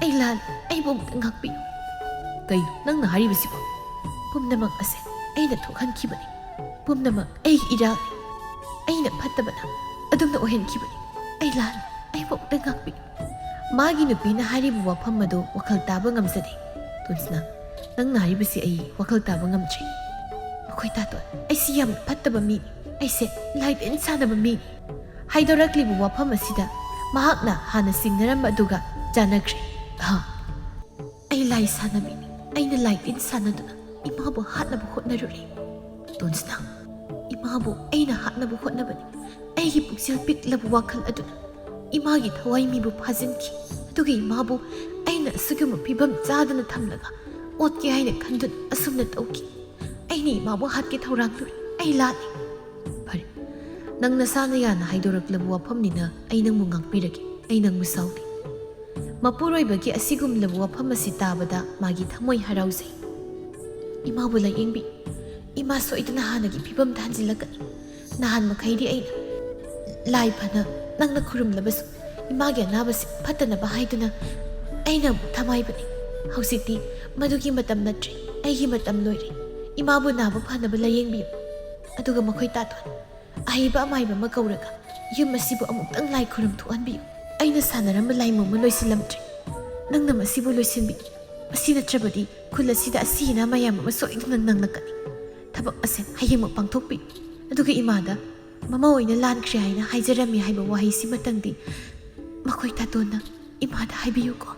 ꯑꯩ ꯂꯥꯜꯂꯦ, ꯑꯩꯕꯨ ꯑꯃꯨꯛꯇ ꯉꯥꯛꯄꯤꯌꯨ"꯫ "ꯀꯩꯅꯣ ꯅꯪꯅ ꯍꯥꯏꯔꯤꯕꯁꯤꯕꯣ?" "ꯄꯨꯝꯅꯃꯛ ꯑꯁꯦ ꯑꯩꯅ ꯊꯣꯛꯍꯟꯈꯤꯕꯅꯤ꯫ ꯄꯨꯝꯅꯃꯛ ꯑꯩꯒꯤ ꯏꯔꯥꯜꯅꯤ꯫ ꯑꯩꯅ ꯐꯠꯇꯕꯅ ꯑꯗꯨꯝꯅ ꯑꯣꯏꯍꯟꯈꯤꯕꯅꯤ꯫ ꯑꯩ ꯂꯥꯜꯂꯦ, ꯑꯩꯕꯨ ꯑꯃꯨꯛꯇ ꯉꯥꯛꯄꯤꯌꯨ"꯫ ꯃꯥꯒꯤ ꯅꯨꯄꯤꯅ ꯍꯥꯏꯔꯤꯕ ꯋꯥꯐꯝ ꯑꯗꯨ ꯋꯥꯈꯜ ꯇꯥꯕ ꯉꯝꯖꯗꯦ꯫ "ꯇꯣꯟꯁꯅꯥ, ꯅꯪꯅ ꯍꯥꯏꯔꯤꯕꯁꯤ ꯑꯩ ꯋꯥꯈꯜ ꯇꯥꯕ ꯉꯝꯗ꯭ꯔꯦ꯫ ꯃꯈꯣꯏ ꯇꯥꯇꯣꯟ, ꯑꯩꯁꯤ ꯌꯥꯝꯅ ꯐꯠꯇꯕ ꯃꯤꯅꯤ꯫ ꯑꯩꯁꯦ ꯂꯥꯏ ꯇꯤꯟ ꯁꯥꯟꯅꯕ ꯃꯤꯅꯤ"꯫ ꯍꯥꯏꯗꯣꯔꯛꯂꯤꯕ ꯋꯥꯐꯝ ꯑꯁꯤꯗ ꯃꯍꯥꯛꯅ ꯍꯥꯟꯅ ꯆꯤꯡꯅꯔꯝꯕ ꯑꯗꯨꯒ ꯆꯥꯟꯅꯈ꯭ꯔꯦ꯫ "ꯑꯍ, ꯑꯩ ꯂꯥꯏ ꯁꯥꯟꯅꯕꯤꯅꯤ꯫ ꯑꯩꯅ ꯂꯥꯏ ꯇꯤꯟ ꯁꯥꯟꯅꯗꯨꯅ ꯏꯃꯥꯕꯨ ꯍꯥꯠꯅꯕ ꯍꯣꯠꯅꯔꯨꯔꯦ꯫ ꯇꯣꯟꯁꯅꯥ, ꯏꯃꯥꯕꯨ ꯑꯩꯅ ꯍꯥꯠꯅꯕ ꯍꯣꯠꯅꯕꯅꯤ꯫ ꯑꯩꯒꯤ ꯄꯨꯛꯆꯦꯜ ꯄꯤꯛꯂꯕ ꯋꯥꯈꯜ ꯑꯗꯨꯅ ꯏꯃꯥꯒꯤ ꯊꯋꯥꯏ ꯃꯤꯕꯨ ꯐꯥꯖꯤꯟꯈꯤ꯫ ꯑꯗꯨꯒ ꯏꯃꯥꯕꯨ ꯑꯩꯅ ꯑꯁꯤꯒꯨꯝꯕ ꯐꯤꯕꯝ ꯆꯥꯗꯅ ꯊꯝꯂꯒ ꯑꯣꯠꯀꯦ ꯍꯥꯏꯅ ꯈꯟꯗꯨꯅ ꯑꯁꯨꯝꯅ ꯇꯧꯈꯤ꯫ ꯑꯩꯅ ꯏꯃꯥꯕꯨ ꯍꯥꯠꯀꯦ ꯊꯧꯔꯥꯡ ꯇꯧꯔꯤ꯫ ꯑꯩ ꯂꯥꯜꯂꯤ"꯫ "ꯐꯔꯦ, ꯅꯪ ꯅꯁꯥꯅ ꯌꯥꯅ ꯍꯥꯏꯗꯣꯔꯛꯂꯕ ꯋꯥꯐꯝꯅꯤꯅ ꯑꯩ ꯅꯪꯕꯨ ꯉꯥꯛꯄꯤꯔꯒꯦ꯫ ꯑꯩ ꯅꯪꯕꯨ ꯁꯥꯎꯗꯦ"꯫ ꯃꯄꯨꯔꯣꯏꯕꯒꯤ ꯑꯁꯤꯒꯨꯝꯂꯕ ꯋꯥꯐꯝ ꯑꯁꯤ ꯇꯥꯕꯗ ꯃꯥꯒꯤ ꯊꯃꯣꯏ ꯍꯔꯥꯎꯖꯩ꯫ "ꯏꯃꯥꯕꯨ ꯂꯥꯌꯦꯡꯕꯤ꯫ ꯏꯃꯥ ꯁꯣꯏꯗꯅ ꯍꯥꯟꯅꯒꯤ ꯐꯤꯕꯝꯗ ꯍꯟꯖꯤꯜꯂꯛꯀꯅꯤ꯫ ꯅꯍꯥꯟ ꯃꯈꯩꯗꯤ ꯑꯩꯅ ꯂꯥꯏ ꯐꯅ ꯅꯪꯅ ꯈꯨꯔꯨꯝꯂꯕꯁꯨ ꯏꯃꯥꯒꯤ ꯑꯅꯥꯕꯁꯤ ꯐꯠꯇꯅꯕ ꯍꯥꯏꯗꯨꯅ ꯑꯩꯅ ꯑꯃꯨꯛ ꯊꯃꯥꯏꯕꯅꯤ꯫ ꯍꯧꯖꯤꯛꯇꯤ ꯃꯗꯨꯒꯤ ꯃꯇꯝ ꯅꯠꯇ꯭ꯔꯦ꯫ ꯑꯩꯒꯤ ꯃꯇꯝ ꯂꯣꯏꯔꯦ꯫ ꯏꯃꯥꯕꯨ ꯅꯥꯕ ꯐꯅꯕ ꯂꯥꯌꯦꯡꯕꯤꯌꯨ꯫ ꯑꯗꯨꯒ ꯃꯈꯣꯏ ꯇꯥꯇꯣꯟ, ꯑꯍꯩꯕ ꯑꯃꯥꯏꯕ ꯑꯃ ꯀꯧꯔꯒ ꯌꯨꯝ ꯑꯁꯤꯕꯨ ꯑꯃꯨꯛꯇꯪ ꯂꯥꯏ ꯈꯨꯔꯨꯝ ꯊꯣꯛꯍꯟꯕꯤꯌꯨ꯫ ꯑꯩꯅ ꯁꯥꯟꯅꯔꯝꯕ ꯂꯥꯏꯃꯨ ꯑꯃ ꯂꯣꯏꯁꯤꯜꯂꯝꯗ꯭ꯔꯦ꯫ ꯅꯪꯅ ꯃꯁꯤꯕꯨ ꯂꯣꯏꯁꯤꯟꯕꯤꯌꯨ꯫ ꯃꯁꯤ ꯅꯠꯇ꯭ꯔꯕꯗꯤ ꯈꯨꯜ ꯑꯁꯤꯗ ꯑꯁꯤ ꯑꯅꯥ ꯃꯌꯥꯝ ꯑꯃ ꯁꯣꯏꯗꯅ ꯅꯪꯂꯛꯀꯅꯤ꯫ ꯊꯕꯛ ꯑꯁꯦ ꯍꯌꯦꯡꯃꯛ ꯄꯥꯡꯊꯣꯛꯄꯤꯌꯨ"꯫ ꯑꯗꯨꯒ ꯏꯃꯥꯗ, "ꯃꯃꯥ ꯑꯣꯏꯅ ꯂꯥꯟꯈ꯭ꯔꯦ ꯍꯥꯏꯅ ꯍꯥꯏꯖꯔꯝꯃꯤ" ꯍꯥꯏꯕ ꯋꯥꯍꯩꯁꯤꯃꯇꯪꯗꯤ ꯃꯈꯣꯏ ꯇꯥꯇꯣꯟꯅ ꯏꯃꯥꯗ ꯍꯥꯏꯕꯤꯌꯨꯀꯣ꯫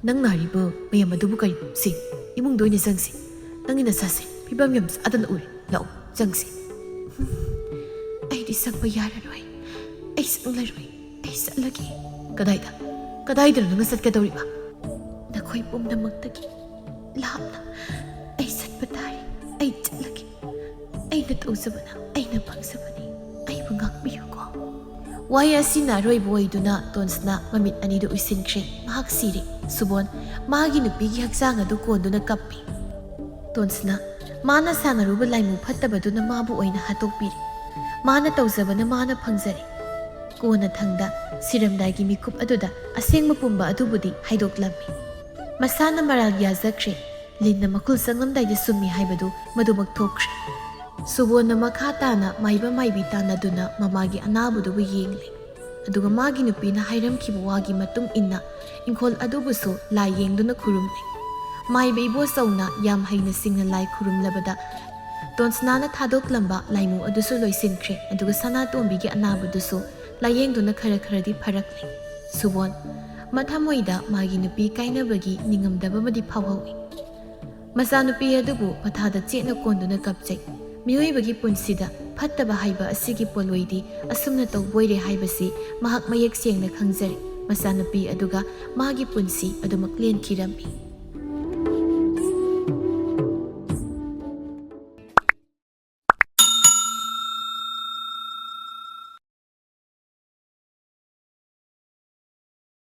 "ꯅꯪꯅ ꯍꯥꯏꯔꯤꯕ ꯃꯌꯥꯝ ꯑꯗꯨꯕꯨ ꯀꯔꯤꯅꯣ? ꯁꯤ ꯏꯃꯨꯡꯗ ꯑꯣꯏꯅ ꯆꯪꯁꯤ꯫ ꯅꯪꯒꯤ ꯅꯁꯥꯁꯦ ꯐꯤꯕꯝ ꯌꯥꯝ ꯆꯥꯗꯅ ꯎꯔꯦ꯫ ꯂꯥꯛꯑꯣ, ꯆꯪꯁꯤ"꯫ "ꯑꯩꯗꯤ ꯆꯪꯕ ꯌꯥꯔꯔꯣꯏ꯫ ꯑꯩ ꯆꯪꯂꯔꯣꯏ꯫ ꯑꯩ ꯆꯠꯂꯒꯦ"꯫ "ꯀꯗꯥꯏꯗ? ꯀꯗꯥꯏꯗꯅꯣ ꯅꯪꯅ ꯆꯠꯀꯗꯧꯔꯤꯕ?" "ꯅꯈꯣꯏ ꯄꯨꯝꯅꯃꯛꯇꯒꯤ ꯂꯥꯞꯅ ꯑꯩ ꯆꯠꯄ ꯇꯥꯔꯦ꯫ ꯑꯩ ꯆꯠꯂꯒꯦ꯫ ꯑꯩꯅ ꯇꯧꯖꯕꯅ ꯑꯩꯅ ꯐꯪꯖꯕꯅꯤ꯫ ꯑꯩꯕꯨ ꯉꯥꯛꯄꯤꯌꯨꯀꯣ"꯫ ꯋꯥꯍꯩ ꯑꯁꯤꯅ ꯑꯔꯣꯏꯕ ꯑꯣꯏꯗꯨꯅ ꯇꯣꯟꯁꯅꯥ ꯃꯃꯤꯠ ꯑꯅꯤꯗꯨ ꯎꯏꯁꯤꯟꯈ꯭ꯔꯦ꯫ ꯃꯍꯥꯛ ꯁꯤꯔꯦ꯫ ꯁꯨꯕꯣꯟ ꯃꯥꯒꯤ ꯅꯨꯄꯤꯒꯤ ꯍꯛꯆꯥꯡ ꯑꯗꯨ ꯀꯣꯟꯗꯨꯅ ꯀꯞꯄꯤ꯫ ꯇꯣꯟꯁꯅꯥ ꯃꯥꯅ ꯁꯥꯟꯅꯔꯨꯕ ꯂꯥꯏꯃꯨ ꯐꯠꯇꯕꯗꯨꯅ ꯃꯥꯕꯨ ꯑꯣꯏꯅ ꯍꯥꯠꯇꯣꯛꯄꯤꯔꯦ꯫ ꯃꯥꯅ ꯇꯧꯖꯕꯅ ꯃꯥꯅ ꯐꯪꯖꯔꯦ꯫ ꯀꯣꯟꯅꯊꯪꯗ ꯁꯤꯔꯝꯗꯥꯏꯒꯤ ꯃꯤꯀꯨꯞ ꯑꯗꯨꯗ ꯑꯁꯦꯡꯕ ꯄꯨꯝꯕ ꯑꯗꯨꯕꯨꯗꯤ ꯍꯥꯏꯗꯣꯛꯂꯝꯃꯤ꯫ ꯃꯁꯥꯅ ꯃꯔꯥꯜ ꯌꯥꯖꯈ꯭ꯔꯦ꯫ ꯂꯤꯟꯅ ꯃꯈꯨꯜ ꯆꯪꯂꯝꯗꯥꯏꯗ ꯁꯨꯝꯃꯤ ꯍꯥꯏꯕꯗꯨ ꯃꯗꯨꯃꯛ ꯊꯣꯛꯈ꯭ꯔꯦ꯫ ꯁꯨꯕꯣꯟꯅ ꯃꯈꯥ ꯇꯥꯅ ꯃꯥꯏꯕ ꯃꯥꯏꯕꯤ ꯇꯥꯟꯅꯗꯨꯅ ꯃꯃꯥꯒꯤ ꯑꯅꯥꯕꯗꯨꯕꯨ ꯌꯦꯡꯂꯦ꯫ ꯑꯗꯨꯒ ꯃꯥꯒꯤ ꯅꯨꯄꯤꯅ ꯍꯥꯏꯔꯝꯈꯤꯕ ꯋꯥꯒꯤ ꯃꯇꯨꯡ ꯏꯟꯅ ꯏꯪꯈꯣꯜ ꯑꯗꯨꯕꯨꯁꯨ ꯂꯥꯏ ꯌꯦꯡꯗꯨꯅ ꯈꯨꯔꯨꯝꯂꯦ꯫ ꯃꯥꯏꯕ ꯏꯕꯣꯆꯧꯅ ꯌꯥꯝ ꯍꯩꯅ ꯁꯤꯡꯅ ꯂꯥꯏ ꯈꯨꯔꯨꯝꯂꯕꯗ ꯇꯣꯟꯁꯅꯥꯅ ꯊꯥꯗꯣꯛꯂꯝꯕ ꯂꯥꯏꯃꯨ ꯑꯗꯨꯁꯨ ꯂꯣꯏꯁꯤꯟꯈ꯭ꯔꯦ꯫ ꯑꯗꯨꯒ ꯁꯅꯥꯇꯣꯝꯕꯤꯒꯤ ꯑꯅꯥꯕꯗꯨꯁꯨ ꯂꯥꯏꯌꯦꯡꯗꯨꯅ ꯈꯔ ꯈꯔꯗꯤ ꯐꯔꯛꯂꯦ꯫ ꯁꯨꯕꯣꯟ ꯃꯊꯃꯣꯏꯗ ꯃꯥꯒꯤ ꯅꯨꯄꯤ ꯀꯥꯏꯅꯕꯒꯤ ꯅꯤꯡꯉꯝꯗꯕ ꯑꯃꯗꯤ ꯐꯥꯎꯍꯧꯏ꯫ ꯃꯆꯥꯅꯨꯄꯤ ꯑꯗꯨꯕꯨ ꯄꯊꯥꯗ ꯆꯦꯠꯅ ꯀꯣꯟꯗꯨꯅ ꯀꯞꯆꯩ꯫ ꯃꯤꯑꯣꯏꯕꯒꯤ ꯄꯨꯟꯁꯤꯗ ꯐꯠꯇꯕ ꯍꯥꯏꯕ ꯑꯁꯤꯒꯤ ꯄꯣꯠꯂꯣꯏꯗꯤ ꯑꯁꯨꯝꯅ ꯇꯧꯕꯣꯏꯔꯦ ꯍꯥꯏꯕꯁꯤ ꯃꯍꯥꯛ ꯃꯌꯦꯛ ꯁꯦꯡꯅ ꯈꯪꯖꯔꯦ꯫ ꯃꯆꯥꯅꯨꯄꯤ ꯑꯗꯨꯒ ꯃꯥꯒꯤ ꯄꯨꯟꯁꯤ ꯑꯗꯨꯃꯛ ꯂꯦꯟꯈꯤꯔꯝꯃꯤ꯫